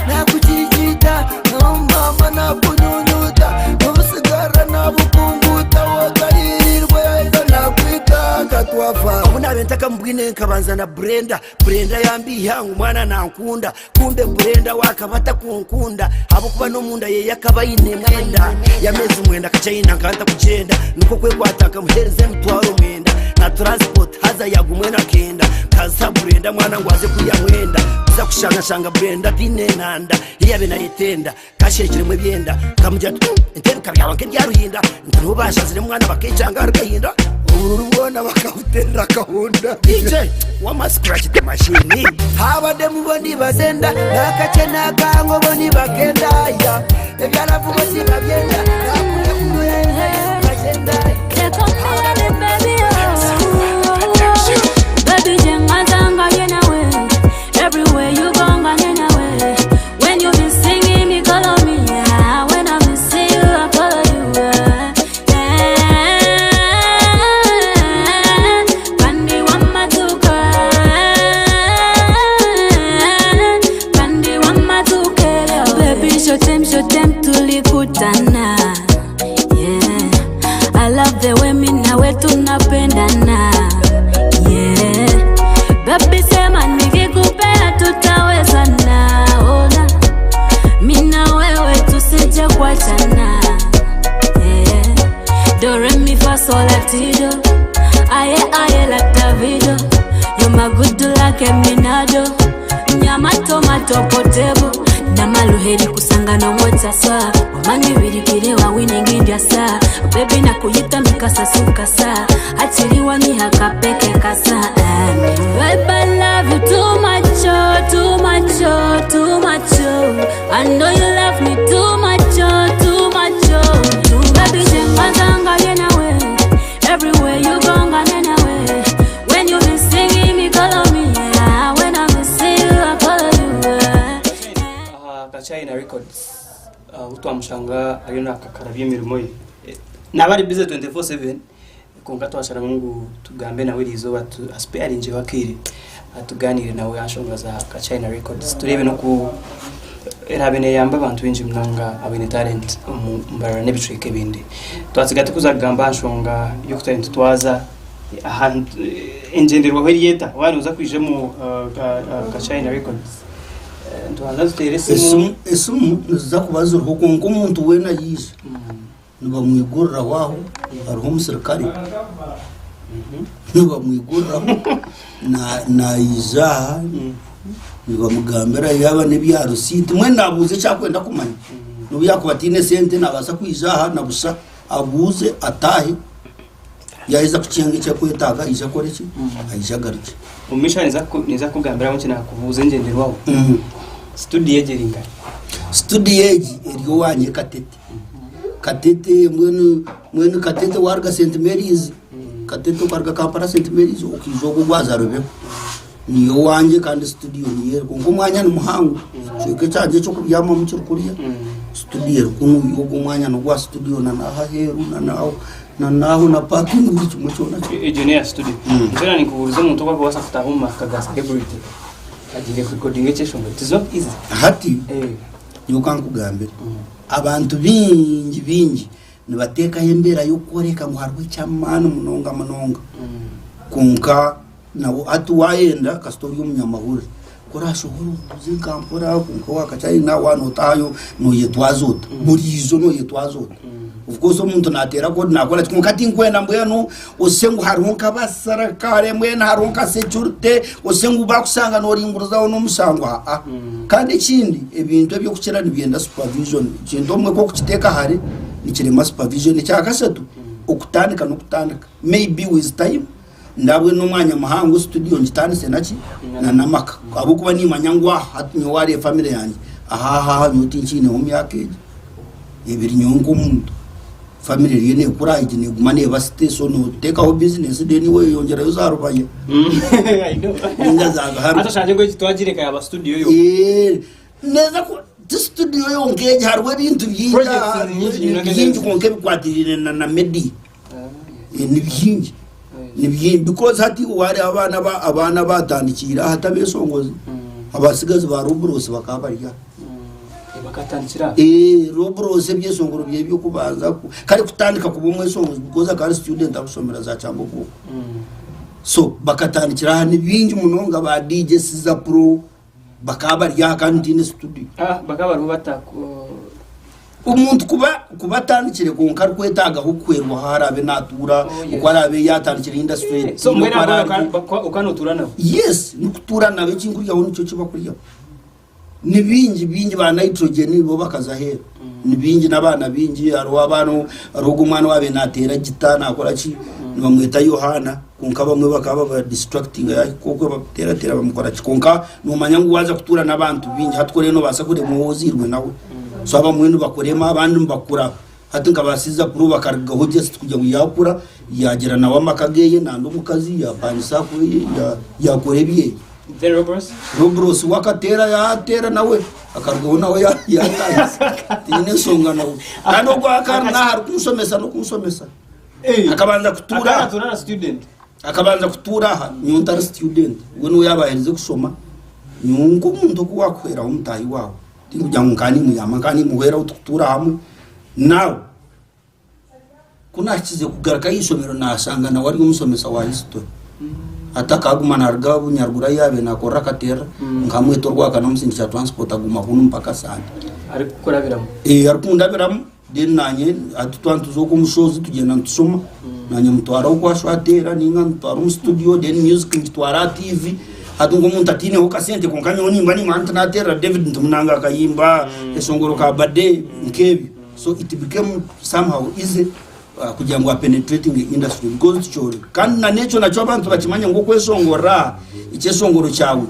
Speaker 3: nakukikita mama nakunyunyuta n'obusigara nabukunguta wotayirirwe yaheza nakwita katwafa
Speaker 1: Obu naabe ntakamubwine nkabanza na Brenda Brenda yambiiha ngu mwana nankunda kumbe Brenda we akaba atakunkunda ahabw'okuba n'omunda yeye akaba aine mwenda y'ameezi mwenda Kachina nkaba ntakugyenda nikwo kwekwata nkamuheereza emitwaro mwenda na transport haza yagumwe nakenda nkaza Brenda mwana ngu aze kurya mwenda kuza kushanga nshanga Brenda ataine nanda ei yaabaire nayetenda kasherekiremu ebyenda nkamugira nti entebeka byawe nk'ebya ruhinda nti nibo banshazire mwana bakekyanga ahari kahinda
Speaker 3: obururu bwona bakabuterera akahunda
Speaker 1: DJ wama scratch the machine
Speaker 3: abademu bo nibazenda n'akakye n'akango bo nibakenda
Speaker 7: They call me Ali, baby, oh. Baby, jenga zanga yenawe. Everywhere you go, yenawe. When you be singing, me call on me. Yeah. When I be see you, I follow you. Yeah. Kandi wamatuka. Kandi wamatuka. Baby, shotem shotem tulikutana. Yeah. I love the way mimi nawe tunapendana. Yeah. Baby sema nikikupea tutawezana. Ona. Mimi na wewe tusije kuachana. Yeah. Do re mi fa sol la ti do. Aye aye like Davido. You my good like Minado. Nyama tomato potable. Namaluheri kusanga nomwetsaswa omanyibirikire wawiningindya bebi nakuyita mikasa sukasa achiliwa mihakapeke kasa Babe, I love you too much, oh, too much, oh, too much, oh. I know you love me too much, oh, too much, oh, too Baby, jenga yenawe. Everywhere you go, yenawe. When you be singing, me call on me, yeah. When I be see you, I follow you, yeah.
Speaker 4: Aha Kachina Records utwamushanga ariyo nakakarabya emirimo ye naba ari busy 24/7 konka twashara mungu tugambe nawe irizoba asparinge wakire atuganire nawe anshonga za Kachina Records turebe no ku erabe neyamba abantu bingi munonga abine talent omu mbarara n'ebicweka ebindi twasiga tukuza kugamba anshonga y'okutari nitutwaza ahantu engyenderwaho eriyeta wanuza kwija mu Kachina Records ntubanza tutere esimu
Speaker 5: Esimu esimu niziza kuba ziriho kwonka omuntu weena yiija nibamwiguriraho aho hariho omusirikare nibamwiguriraho naija aha nibamugambira yaaba n'ebya risiiti mbwenu nabuuza eki akwenda kumanya nobu yakuba atiine sente nabaasa kwija aha na busha abuuze ataahe yaheza kukyenga eki akwetaaga aije akore ki aije agarukye.
Speaker 4: Omu maisho ninza kukugambiramu eki nakubuuza engyenderwaho studio egi eri nkahi?
Speaker 5: Studio egi eri owangye Katete. Katete mbwenu mbwenu Katete waruga St Mary's Katete okaruga Kampala St Mary's okaija ogwo ogwaza Rubeho niyo owangye kandi studio niyo eri kwonka omwanya ni muhango ekicweka ekyangye eky'okubyamamu kiri kuriya studio eri kunuya ogwo omwanya n'ogwa studio na n'aha aheeru na n'aho na n'aho na parking buri kimwe kyona kyona.
Speaker 4: Egyo neya studio. Nkyona ninkubuuriza omuntu ogu arikubaasa kutaaha omu maka ga celebrity agiire kurekodinga ekyeshongoro. It is not easy.
Speaker 5: Hati nyowe kankugambire abantu baingi baingi nibateekaho embeera y'okworeka ngu hariho eky'amaani munonga munonga kwonka nabo hati waayenda kasita ori omunyamahurire ku oraashohore obuuze nka mpora kwonka waakachina waaba nootaahayo nooyetwaza ota buriijo nooyetwaza ota Of course omuntu nateera kodi nakora ki kwonka tinkwenda mbwenu oshushe ngu hariho nk'abasirikare mbwenu hariho nka security oshushe ngu bakushanga noringurizaho n'omushango aa. Kandi ekindi ebintu eby'okukira nibyenda supervision ekintu obumwe ku okukiteeka hare nikirema supervision. Ekyakashatu okutandika n'okutandika maybe with time ndabwe n'omwanya muhango studio ngitandise naki na n'amaka ahabw'okuba nimanya ngu aha hati nyowe hariyo family yangye aha aha aha nyowe tinkiineho myaka egi. Ebiri nyowe nk'omuntu family eriyo nekura egi neguma neba site so notekaho business then iwe oyeyongyerayo za rubaya ninga za biharwe.
Speaker 4: Hati oshangye ngu egi twagireka yaba studio yo.
Speaker 5: Eh, neza ku ti studio yonka egi hariho ebintu bingi
Speaker 4: Projects
Speaker 5: aha,
Speaker 4: ni nyingi munonga
Speaker 5: bingi kwonka ebikwatiriine na na media Eh, ni bingi ni bingi because hati wareeba abaana aba abaana abatandikiire aha tabeshongozi abasigazi ba Robros bakaba bari aha.
Speaker 4: Bakatandikira
Speaker 5: Eh, Robros ebyeshongoro bye by'okubanza ku- kare kutandika kuba omweshongozi because akaba ari student akushomera za Kyambogo. So bakatandikira aha ni bingi munonga ba DJ Siza Pro bakaba bari aha kandi ntiine studio.
Speaker 4: Ah, bakaba bariho bataku
Speaker 5: Omuntu kuba kuba atandikire kwonka arikwetaaga ah'okuhwerwa ahu araabe naatuura,
Speaker 4: Oh, yes.
Speaker 5: oku araabe yaatandikire industry
Speaker 4: So
Speaker 5: tihaine
Speaker 4: mbwenu
Speaker 5: oku
Speaker 4: abo
Speaker 5: araabe.
Speaker 4: oka notuura nabo?
Speaker 5: Yes, nikutuura nabo ekinkuryaho nikyo kibakuryaho. Ni bingi bingi ba Nitrogen bo bakaza aheeru. Ni bingi n'abaana baingi hariho abaana hariho ogwo omwana owaabaire naateera gita naakora ki nibamweta Yohaana kwonka abamwe bakaba baba distractinga yaahika okwe bamuteerateera bamukora ki kwonka noomanya ngu waaza kutuura n'abantu baingi hati ku oriyo noobaasa kureeba ou ozairwe nawe. So abamwe nibakurema abandi nibakura. Hati nka ba Caesar Pro bakarugaho just kugira ngu yakura yagira nawe amaka geye nandi omukazi yapangisa akweye yakora ebyeye.
Speaker 4: Then Robros?
Speaker 5: Robros we akateera yateera nawe akarugaho nawe yatangisa. Tinyine enshonga nawe. Kandi ogwo akaba naha arikunsomesa n'okunsomesa. Akabanza kutuura aha.
Speaker 4: Akaba na student.
Speaker 5: Akabanza kutuura aha nyowe ntari student. We niwe yaaba aherize kushoma nyowe nk'omuntu oku wakuhweraho mutaahi waawe. Tindikugira ngu nkaba nimuyamba, nkaba nimuhweraho tukutuura hamwe. Now ku naahikize kugaruka aha ishomero naashanga nawe ari omushomesa wa history. Hati akaguma naaruga Bunyaruguru ahu yaabaire naakorera akateerera, nkamweta orwaka namusindikira transport aguma kunu mpaka Sande.
Speaker 4: Arikukurabiramu?
Speaker 5: Eh, arikundabiramu then naanye hati twaba nituza okwo omu shows tugyenda nitushoma, naanye mutwara oku ashwateera ninga mutwara omu studio then music ngitwara aha TV. Hati nk'omuntu ataineho kasente kwonka nyowe nimba nimanya nti nateerera David nti munange akayimba eshongoro ka bade nk'ebyo. So it became somehow easy kugira ngu apenetratinge industry because tikyorobi. Kandi na n'ekyo nakyo abantu bakimanye ngu okweshongorera aha ekyeshongoro kyawe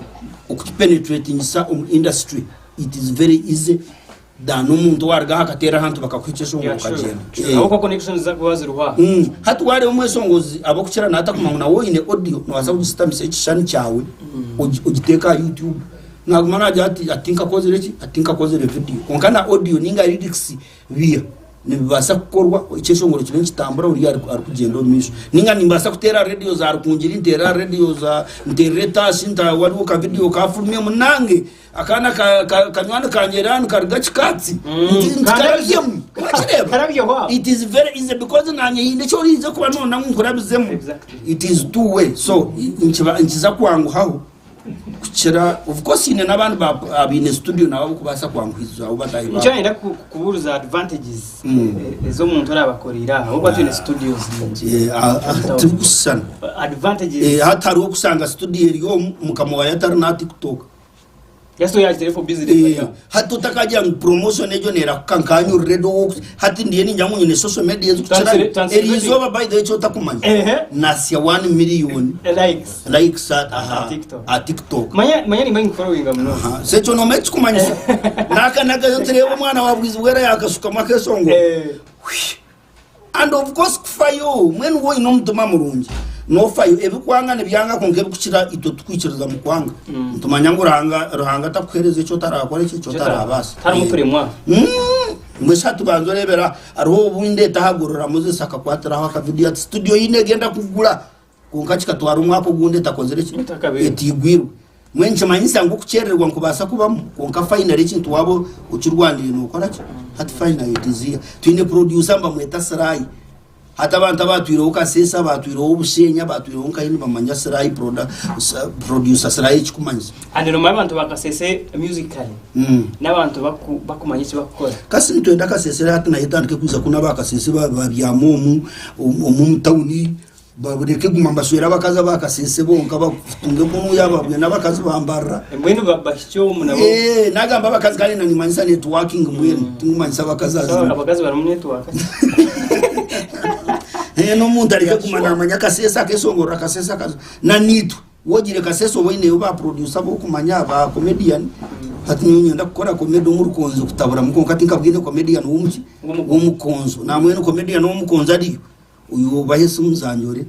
Speaker 5: okukipenetratingisa omu industry it is very easy than omuntu owaruga aha akateera ahantu bakakuha ekyeshongoro
Speaker 4: Yeah, true.
Speaker 5: okagyenda.
Speaker 4: True. Ahabw'okuba connections zakuba ziriho aho.
Speaker 5: Hati wareeba omweshongozi abokukira natakumanya ngu nawe oyine audio nobaasa kugishitamisa ekishushani kyawe ogiteeke aha YouTube. Naguma nagira ati ati nkakozire ki ati nkakozire video kwonka na audio ninga lyrics biya nibibaasa kukorwa ekyeshongoro kibe nikitambura oriya arikugyenda omu maisho. Ninga nimbaasa kuteera aha radio za Rukungiri nteere aha radio za nteerere Tash nta wariwo ka video kafulumye munange Akaana kanywani kangye era nikaruga Kikaatsi nti nkarabyemu wakireeba
Speaker 4: Karabyeho aho.
Speaker 5: it is very easy because nanye haine eki oyinza kuba noyenda ngu nkurabizemu
Speaker 4: Exactly.
Speaker 5: it is two way so nikiba nikiza kwanguhaho kukira of course haine n'abandi ba- abaine studio nabo abarikubaasa kwanguhiza abo bataahi
Speaker 4: Nikyo
Speaker 5: baabo
Speaker 4: nayenda kubuuza advantages ez'omuntu oraabakoreire aha ahabw'okuba twine studios nyingi.
Speaker 5: Eh, tirikushushana
Speaker 4: Advantages.
Speaker 5: Eh, hati hariho okusanga studio eri omu mukama waayo atari n'aha tiktok
Speaker 4: Just oyagitire for business.
Speaker 5: Eh, hati otakagira ngu promotion egyo nerahuka nkanyurire do hati ndiye ningira ngu nyine social media ezikukirayo
Speaker 4: Twansire-
Speaker 5: eri izooba by the way ekyotakumanya
Speaker 4: Ehe.
Speaker 5: nasya 1 million
Speaker 4: Likes.
Speaker 5: likes aha
Speaker 4: TikTok.
Speaker 5: aha tiktok
Speaker 4: Manya manya nimba nkufollowinga muno.
Speaker 5: Aha, so ekyo nomanya ekikumanyisa nakanagayo tureebe omwana wa bwizibwera yakashukamu akeshongoro
Speaker 4: Eh.
Speaker 5: And of course kufayo mbwenu waaba oine omutima murungi nofayo ebikwanga nibyanga kwonka ebikukira itwe tukwikiriza mu kwanga nitumanya ngu Ruhanga Ruhanga takuhereza eki otarakora eki eki otarabaasa
Speaker 4: Harimu kuremwa.
Speaker 5: Mbwenu shi hati banza oreebera hariho obu ndeeta aha Gorora Moses akakwatiraho akavidiyo ati studio eine egenda kugura Kwonka kikatwara omwaka ogundi etakozire ki?
Speaker 4: Etakabaire.
Speaker 5: Etaigwirwe. Mbwenu nikimanyisa ngu okukyerererwa nikubaasa kubamu kwonka finally ekintu waaba okirwanire nookora ki? Hati finally it is here. Twine producer nibamweta Sirayi. Hati abantu abaatwireho Kasese, abaatwireho Bushenyi, abaatwireho nkahi nibamanya Sirayi proda, producer Sirayi ekikumanyisa.
Speaker 4: And nomanya abantu ba Kasese musically n'abantu baku bakumanya eki bakukora.
Speaker 5: Kasi nitwenda Kasese hati nayo etandike kwija kunu aba Kasese babyame omu omu omu tawuni Bareke kuguma nibashwera abakazi aba Kasese bonka batunge kunuya babwe n'abakazi ba Mbarara.
Speaker 4: Mbwenu bahikye omu nabo.
Speaker 5: Eh, nagamba abakazi kandi na nimanyisa networking mbwenu tinkumanyisa abakazi
Speaker 4: So
Speaker 5: azima.
Speaker 4: abakazi barimu network.
Speaker 5: Eh, n'omuntu areke kuguma namanya Kasese akesongorora Kasese akazo. Na nitwe wogire Kasese oba oineyo ba producer abokumanya ba comedian. Hati nyowe niinyenda kukora comedy omu Rukonzo kutaburamu kwonka tinkabwine comedian w'omuki w'omukonzo. Nambwenu comedian w'omukonzo ariyo. Oyo obahe esimu zangye ore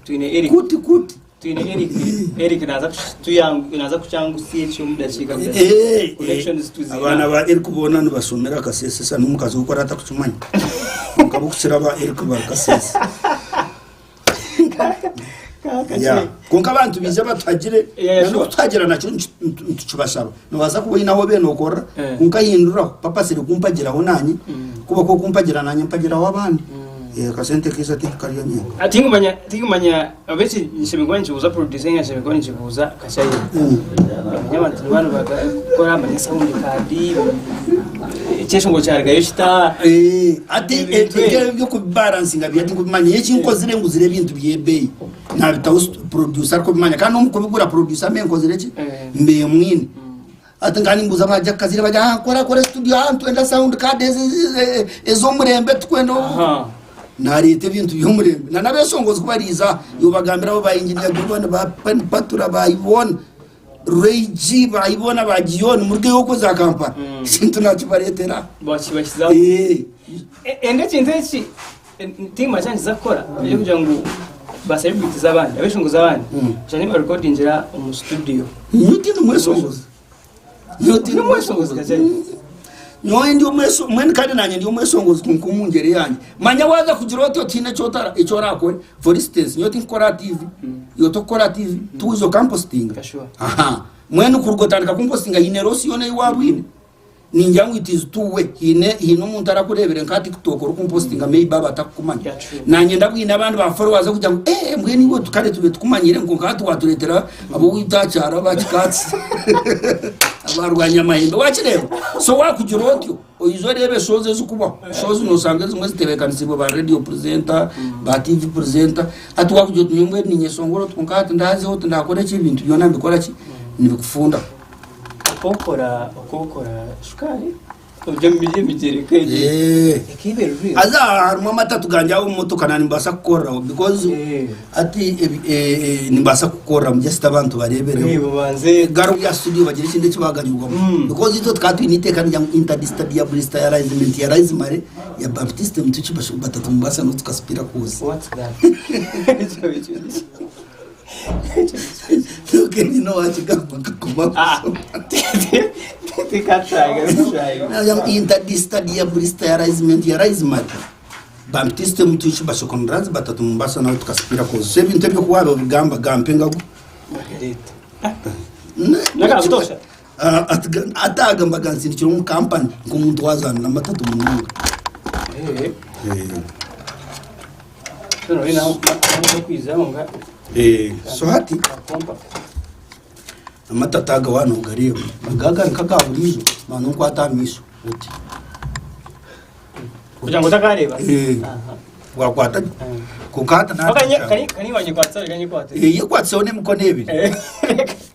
Speaker 4: Twine Eric.
Speaker 5: kuti kuti.
Speaker 4: Twine Eric. Eric naza kutuyangu naza kukyangusya ekyo omu dakiika
Speaker 5: Eh,
Speaker 4: Connections tuzina.
Speaker 5: abaana ba Eric boona nibashomera Kasese shana omukazi we ku aratakukimanya. Kwonka bo kukira aba Eric bari Kasese. Yeah. Kwonka abantu baije batuhagire
Speaker 4: Yeah,
Speaker 5: na
Speaker 4: sure.
Speaker 5: n'okutuhagira nakyo nitukibashaba. Nobaasa kuba oine ahu obaire nokorera
Speaker 4: Eh.
Speaker 5: kwonka hinduraho papasire kumpagiraho naanye kuba ku okumpagira naanye mpagiraho abandi. Eh, akasente kaija tinkukarya nyenka.
Speaker 4: Ah, Tinkumanya tinkumanya oba eki nshemereire kuba nikibuuza producer ninga nshemereire kuba nikibuuza Kashaija. Manya abantu niba nibakora manya sound card ekyeshongoro kyarugayo kita.
Speaker 5: Eh, ati
Speaker 4: Ebintu
Speaker 5: ebyo
Speaker 4: ebi.
Speaker 5: ebyokubibaransinga byo tinkubimanya nyowe ekinkozire nguzire ebintu by'ebeeyi nabitaho producer arikubimanya kandi omu kubigura producer mbe nkozire ki
Speaker 4: Eh.
Speaker 5: mbe mwine Hati nkaba nimbuuza aba Jack Kazire bari aha kora kora studio aha nitwenda sound card ez'omurembe tikwenda Nareeta ebintu by'omurembe na n'abeshongozi ku bariiza aha yobagambira abo ba engineer Gideon ba Patura ba Yvonne. Ray-G ba Ibona ba Gion murugeyo okwo za Kampala ekintu nakibareetera.
Speaker 4: Wakibakizaho.
Speaker 5: Eh.
Speaker 4: Enda ekintu eki tiimu akyankiza kukora ekyokugira ngu ba celebrities abandi abeshongozi abandi oshange nibarekodingira omu studio.
Speaker 5: Nyowe tindi mweshongozi. Nyowe tindi
Speaker 4: mweshongozi kakye.
Speaker 5: Nyowe ndi omweso mbwenu kandi nanye ndi omweshongozi kwonka omu ngyeri yangye. Manya waaza kugira oti otiine eki otara eki orakore for instance nyowe tinkukora aha TV, iwe tokukora aha TV, tiwaija okampositinga.
Speaker 4: Kashuwa.
Speaker 5: Aha. Mbwenu kuruga otandika kumpositinga haine loss yoona ei waabwine? Ningira ngu it is two way. Haine haine omuntu arakureebire nka aha TikTok orikumpositinga maybe aba atakukumanya.
Speaker 4: Yeah, true.
Speaker 5: Nanye ndabwine abandi ba followers okugira ngu eh mbwenu iwe kare tube tukumanyire kwonka hati watureetera ab'owaitu aha kyaro aba kikaatsi abarwanya amahembe wakireeba? So wakugira otyo oije oreebe shows ezikubaho, shows noshanga ezimwe zitebeekanisiibwe ba radio presenter, ba TV presenter, hati wakugira oti nyowe mbwenu ninyeshongora oti kwonka hati ndazeho oti ndakora ki ebintu byona nibikora ki nibikufunda.
Speaker 4: Okokora okokora shukaari ori omu mirimo emigyereko egi
Speaker 5: Eh.
Speaker 4: ekiiba eruriyo.
Speaker 5: Haza harimu amatatu gangye aho omu motoka na nimbaasa kukoreraho because
Speaker 4: Eh.
Speaker 5: hati ebi- eh, eh, nimbaasa kukoreramu just abantu bareebereho.
Speaker 4: Eh, babanze
Speaker 5: Garu ya studio bagire ekindi eki baganyirwamu because itwe tukaba twine iteeka nirya ngu interdistadiablistarizement ya rizimare ya baptiste mutuki batatu mubasa n'otukasipira kuuzi.
Speaker 4: What's that? Ekyo ekyo niki?
Speaker 5: Nyine owakigamba nkakoma
Speaker 4: Ah,
Speaker 5: kusoma.
Speaker 4: tikataaga bishaayo.
Speaker 5: Interdistadiablistarizement ya rizimare baptiste mutuki bashokonrazi batatu mubasa nawe tukasipira kuuzi. So ebintu ebyo ku waaba obigamba gampe ngagu.
Speaker 4: Margarita.
Speaker 5: Ne-
Speaker 4: Nakakutosha?
Speaker 5: Ah, atagamba gansindikira omu kampani nk'omuntu wazaana n'amatatu munonga.
Speaker 4: Eh.
Speaker 5: Eh.
Speaker 4: Noneho naho naho kwizaho nga
Speaker 5: So hati amatatu aga waaba nogareeba aga gari nk'aga buriijo banza onkwate aha maisho oti.
Speaker 4: Kugira ngu otakareeba?
Speaker 5: Eh.
Speaker 4: Aha.
Speaker 5: Wakwata gye? Kwonka hati
Speaker 4: Oh, kanye
Speaker 5: naatandika.
Speaker 4: kanye kanye wanye kwatsa kanye kwatsa.
Speaker 5: Eh, yekwatiseho n'emikono ebiri.
Speaker 4: Eh.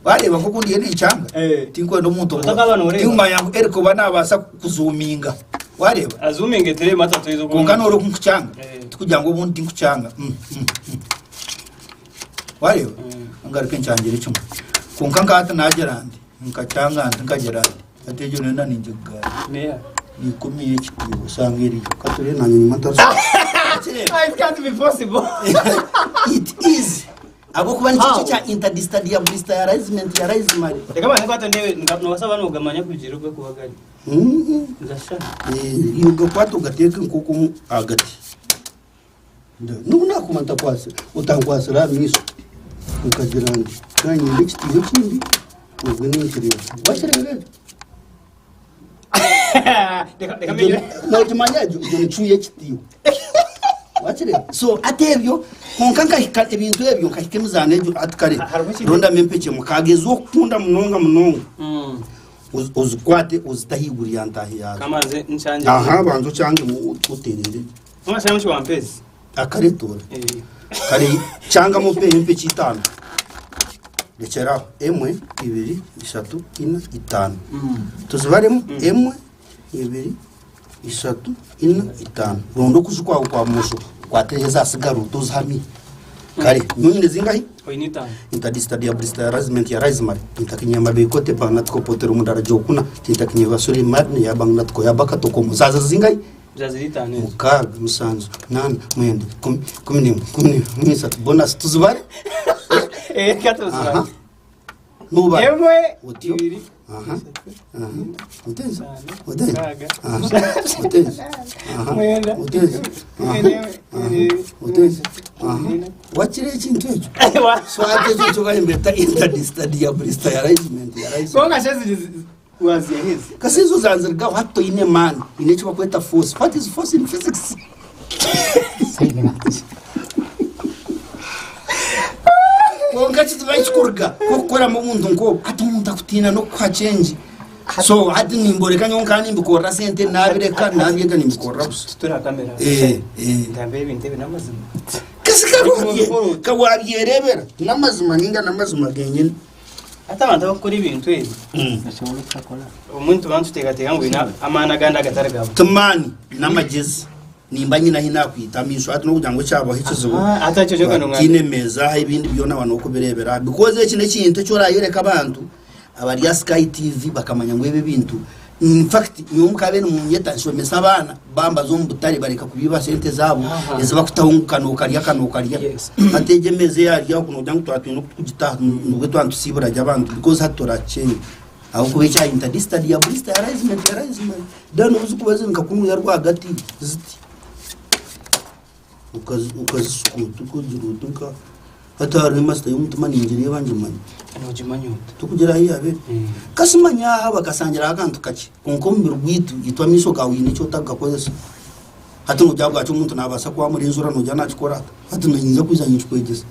Speaker 5: Wareeba nk'oku ndiyo ninkyanga
Speaker 4: Eh.
Speaker 5: tinkwenda omuntu
Speaker 4: Otakaba nooreeba.
Speaker 5: tinkumanya ngu Eric oba naabaasa kuzuuminga. Wareeba?
Speaker 4: Azuminge tere matatu izo.
Speaker 5: Kwonka noora oku nkukyanga
Speaker 4: Eh.
Speaker 5: tikugira ngu obundi tinkukyanga. Wareeba? Ngaruke nkyangire kimwe. Kwonka nka hati naagira nti nkakyanga nti nkagira nti hati egyo nyowe nangigara.
Speaker 4: Neya.
Speaker 5: Ni ikumi y'ekitiibwa osanga eriyo. Katurebe nanye nyuma ntarikushoma.
Speaker 4: Ah, it can't be possible.
Speaker 5: It is. Ahabw'okuba nikyo ekyo kya interdistadiablistarizement ya rizimare.
Speaker 4: Reka banze nkwate ndebe nobasa ba nogamanya kugira ogwe kuba gari. Ngasha.
Speaker 5: Nogakwata ogateeke nk'oku omu ahagati. N'obu naakuba ntakwasire, otankwasire aha maisho nkagira nti nanyenda ekitiibwa ekindi obwe ninkireeba. Wakireeba ekyo?
Speaker 4: Reka reka mbigira.
Speaker 5: Nokimanya egyo egyo ni cuuya ekitiibwa. Wakireeba? So hati ebyo kwonka nkahika ebintu ebyo nkahika emizaano egyo hati kare
Speaker 4: Hariho ekintu-
Speaker 5: rondamu empekye mukageza okukunda munonga munonga ozikwate ozite ahaiguru ya ntaahi yaazo.
Speaker 4: Kamanze nkyangye.
Speaker 5: Aha banza okyangemu oterere.
Speaker 4: Mwashamu kiwampezi.
Speaker 5: Akaretoora.
Speaker 4: Eh.
Speaker 5: Kare kyangamu opeehe empekye itaano. Rekyera aho. Emwe, ibiri, ishatu, ina, itaano. Tuzibaremu. Emwe, ibiri, ishatu, ina, itaano. Ronda okuju kwawe kwa bumosho okwate ezaatsigara ote ozihamye. Kare nyowe nyine zingahi?
Speaker 4: Oine itaano.
Speaker 5: Interdistadiablistarizement ya rizimare intakinyamabikote banatikopotere omudarajokuna tintakinyebasurimar yabangnatiko yabakatokomo zaza zingahi?
Speaker 4: Zaziri itaano ezo.
Speaker 5: Mukaaga, mushanju, munaana, mwenda, ikumi, ikuminemwe, ikuminebiri, ikuminisatu, bonasi tuzibare?
Speaker 4: Eh, reka tuzibare.
Speaker 5: Aha. Nubara.
Speaker 4: Emwe,
Speaker 5: Otyo.
Speaker 4: ibiri,
Speaker 5: Aha.
Speaker 4: ishatu,
Speaker 5: Aha. Oteeza.
Speaker 4: itaano,
Speaker 5: Oteeza.
Speaker 4: mukaaga,
Speaker 5: Aha.
Speaker 4: mushanju,
Speaker 5: Oteeza. Aha.
Speaker 4: mwenda,
Speaker 5: Oteeza.
Speaker 4: ikumi
Speaker 5: Aha.
Speaker 4: n'emwe,
Speaker 5: Aha.
Speaker 4: ibiri,
Speaker 5: Oteeza.
Speaker 4: ishatu,
Speaker 5: Aha.
Speaker 4: ina.
Speaker 5: Wakira ekintu ekyo? So hati ekyo nikyo bayembeta interdistadiablistarizement ya rizimare.
Speaker 4: Kwonka shi eziri waziha ezi?
Speaker 5: Kasi ezo zanzirigaho hati toine maani haine eki bakweta force. What is force in physics? Kwonka kizibu ahi kikuruga k'okukoramu obuntu nk'obwo hati omuntu akutiina n'okukuha change. So hati nimboreka nyowe nkaba nimbikorera sente nabireka nabyega nimbikorera busha.
Speaker 4: Tuture aha kamera.
Speaker 5: Eh, eh.
Speaker 4: Ngambe ebintu ebi n'amazima.
Speaker 5: Kasi ka wabyerebera n'amazima ninga n'amazima genyine.
Speaker 4: Hati abantu abakukora ebintu ebi obumwe nituba nituteekateeka ngu baine amaani agandi agatari gaabo.
Speaker 5: Ti maani, n'amagyezi. Nimba nyine ahi naakwita amaisho hati n'okugira ngu ekyabaho ekizibu
Speaker 4: Aha, hati ekyo kyoka nongamba.
Speaker 5: tiine meeza aha ebindi byona ba n'okubireebera aha because eki n'ekintu eki oraayoreka abantu. Abari aha Sky TV bakamanya ngu ebi ebintu in fact nyowe mukabe nimunyeta nshomesa abaana bambaza omu butare bareka kubiiba sente zaabo ezi bakutaho ngu ka nokarya ka nokarya. Hati egi emeeza eyari aho nogira ngu twaba twine oku tukugita nibwo twaba nitusiibura gye abantu because hati turakyenga ahabw'okuba ekya interdistant ya blister ya raisement ya raisement then obu zikuba ziri nka kunuya rwagati ziti. Okazisukuuta okagira oti nka hati hariho emasita y'omutima ningireeba ngimanya.
Speaker 4: Noogimanya ota?
Speaker 5: Tikugira ahu yaaba eri. Kasimanya aha bakashangiraho akantu kakye kwonka omubiri gwaitu itwe amaisho gaawe haine eki otarikugakozesa. Hati noogira bwaki omuntu naabaasa kwamura enjura noogira naakikora ata? Hati niinyija kwija ninkikwegyesa.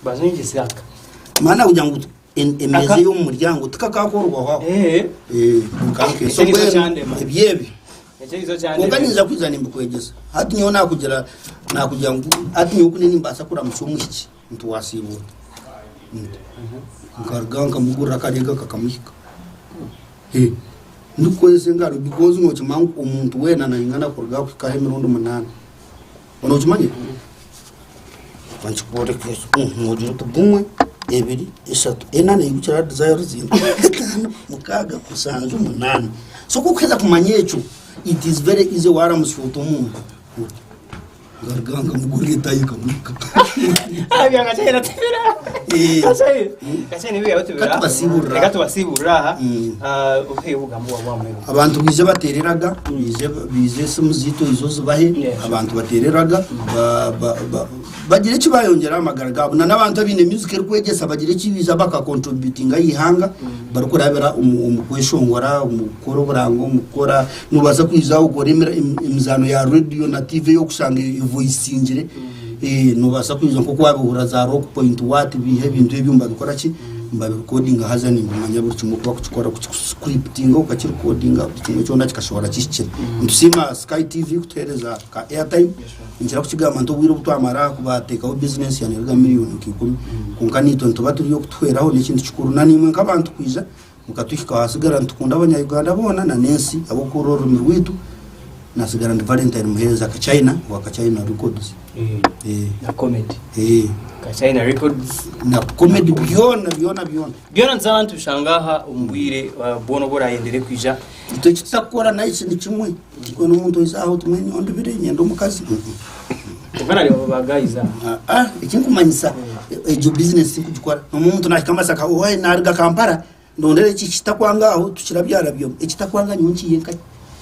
Speaker 4: Banza onyegyese aka.
Speaker 5: Maana kugira ngu emeeza
Speaker 4: Aka-
Speaker 5: ey'omu muryango tikakaakorwaho aho.
Speaker 4: Eh.
Speaker 5: Nka
Speaker 4: Ekyo
Speaker 5: so
Speaker 4: nikyo
Speaker 5: mbwenu
Speaker 4: kyandema.
Speaker 5: eby'ebi.
Speaker 4: Ekyo nikyo
Speaker 5: Kwonka
Speaker 4: kyandema.
Speaker 5: ninza kwija nimbikwegyesa. Hati nyowe nakugira nakugira ngu hati nyowe kunu nimbaasa kuramutsya omwishiki nti wasiiba ota? Nti. Nkaruga nkamugurira akareega kakamuhika. Eh, ndikukozesa engaro because nokimanya ngu omuntu weena naingana kuruga aha kuhika aha emirundi munaana. Nokimanya? Kankikworeke. Nogira oti gumwe, ebiri, eshatu, ena, neigukira aha desire ruzimba, etaano, mukaaga, mushanju, munaana. So ku okuheza kumanya ekyo, it is very easy waramutsya oti omuntu oti ngaruga nkamugurira etayi nkamuhika.
Speaker 4: Ebya Kakyayina tibira.
Speaker 5: Eh.
Speaker 4: Kakyayina. Kakyayina ebyawe tibira.
Speaker 5: Reka tubasiiburire
Speaker 4: Reka
Speaker 5: aha.
Speaker 4: tubasiiburire aha. Ah, ohe obugambo bwa bwamweru.
Speaker 5: Abantu baije bateere eraga, baije baije esimu zaitu oije ozibahe,
Speaker 4: Yeah.
Speaker 5: abantu bateere eraga ba- ba- ba- bagire eki bayongyera aha magara gaabo. Na n'abantu abaine music erikwegyesa bagire eki baija bakacontributinga aha ihanga barikurabira omu omu kweshongora, omu kukora oburango, omu kukora nobaasa kwija okore emira- emi- emizaano ya radio na TV ey'okushanga evoisingire, nobaasa kwija nk'oku waabihurira za rock point what biiha ebintu ebyo nibabikora ki? Nibabirekodinga haza nimbimanya buri kimwe oku barikukikora kukiscriptinga okakirekodinga buri kimwe kyona kikashohora kihikire. Nitusiima Sky TV kutuheereza ka airtime, ninkira kukigamba nti obwire obu twamara aha kubateekaho bizinesi yaaba neeruga miriyoni nka ikumi kwonka naitwe nituba turi okutuhweraho n'ekintu kikuru. Na naimwe nk'abantu kwija mukatuhikaho hasigara nitukunda abanya-Uganda boona na n'ensi ahabw'okuhurira orurimi rwaitu. Nasigara ndi Valentine Muheereza Kachina owa Kachina Records.
Speaker 4: Na comedy.
Speaker 5: Eh.
Speaker 4: Kachina Records.
Speaker 5: Na comedy byona byona byona.
Speaker 4: Byona nituza nitubishanga aha omu bwire bwona obu orayendere kwija.
Speaker 5: Itwe eki tutakukora naye ni kimwe. Tikwe n'omuntu oiza aho oti mbwenu nyowe ndubire nyenda omukazi.
Speaker 4: Kwonka nareeba ba guys aha.
Speaker 5: Ah, ekinkumanyisa egyo business tinkugikora. Omuntu nahika Masaka, owaye naruga Kampala Ndondera eki ekitakwanga aho tukirabyarabyemu. Ekitakwanga nyowe nkiihe nkahi?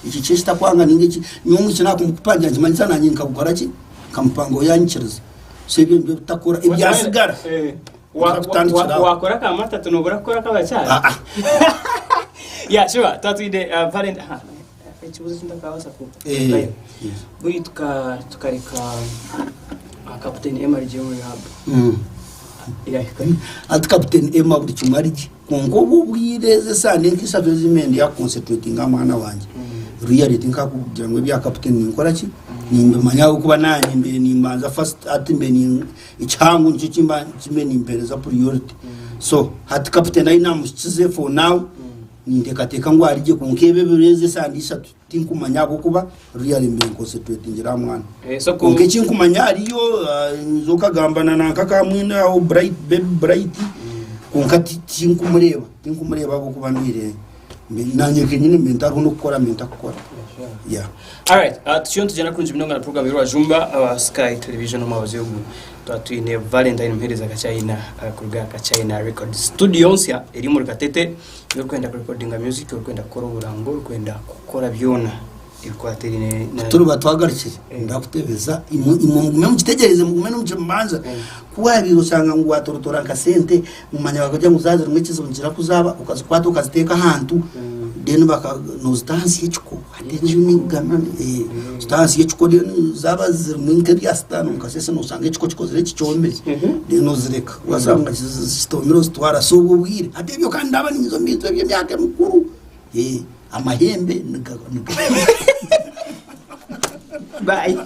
Speaker 5: Eki ki ekitakwanga ninga eki nyowe omwishiki naakumukupangira nikimanyisa naanye nkagukora ki? Nkamupanga ou yanyikiriza. So ebyo nibyo bitakora ebyasigara nituza kutandikira aho.
Speaker 4: Wakora aka matatu nobura kukora ak'abakyara?
Speaker 5: Ah ah.
Speaker 4: Yeah, sure. Tuba twine uh, Valent aha. Ekibuzo eki ntakabaasa ku.
Speaker 5: Eh, yes.
Speaker 4: Buri tuka tukareka uh, Captain Emma General Rehab. Yahika.
Speaker 5: Hati Captain Emma buri kimwe ari gye. Kwonka obu obwire ezi esaaha ni nk'ishatu ezi mbe ndi aha kuconcentratinga aha mwana wangye. Really tinkakugira ngu ebya Captain ninkora ki, nimbimanya ahabw'okuba naanye mbaire nimbanza first hati mbaire ni ekihango nikyo kimba kimbaire nimpereza priority. So hati Captain ahi naamuhikize for now, ninteekateeka ngu ari gye kwonka ebi ebiro ezi esaaha ni ishatu Tinkumanya ahabw'okuba really mbaire nconcentratingire aha mwana.
Speaker 4: Eh, so ku-
Speaker 5: Kwonka ekinkumanya hariyo ah, nyinza okagamba na nanka akamwine aho Bright, baby Bright, kwonka ti- tinkumureeba, tinkumureeba ahabw'okuba mbaire mbe- nanye kenyini mbaire ntariho n'okukora mbaire ntakukora. Yeah.
Speaker 4: Alright, uh, tukiyo nitugyenda kurungi munonga na program y'Orwajumba aba Sky Television omwabazi ogu twaba twine Valentine Muhereza Kakyayina uh, kuruga Kakyayina Records studio nsya eri omuri Katete. Orikwenda kurekodinga music, orikwenda kukora oburango, orikwenda kukora byona ebikwatiraine na.
Speaker 5: Turiba twagarukire ndakutebeza imwe imwe mugume mukitegyereze mugume nimukimbanza ku wabiire oshanga ngu watorotora nka sente mumanya bakagira ngu zaba zirimu ekizibu nikira kuzaaba okazikwata okaziteeka ahantu then baka nozita ahansi y'ekiko hati enju nigana ozita ahansi y'ekiko then zaba zirimu nk'ebya sitaani omukasese noshanga ekiko kikozire ki kyomire then ozireka Washanga zitoomire ozitwara si obwo obwire. Hati ebyo kandi ndaba ninyiza omu bintu eby'emyaka emikuru. Amahembe niga.
Speaker 4: Bye.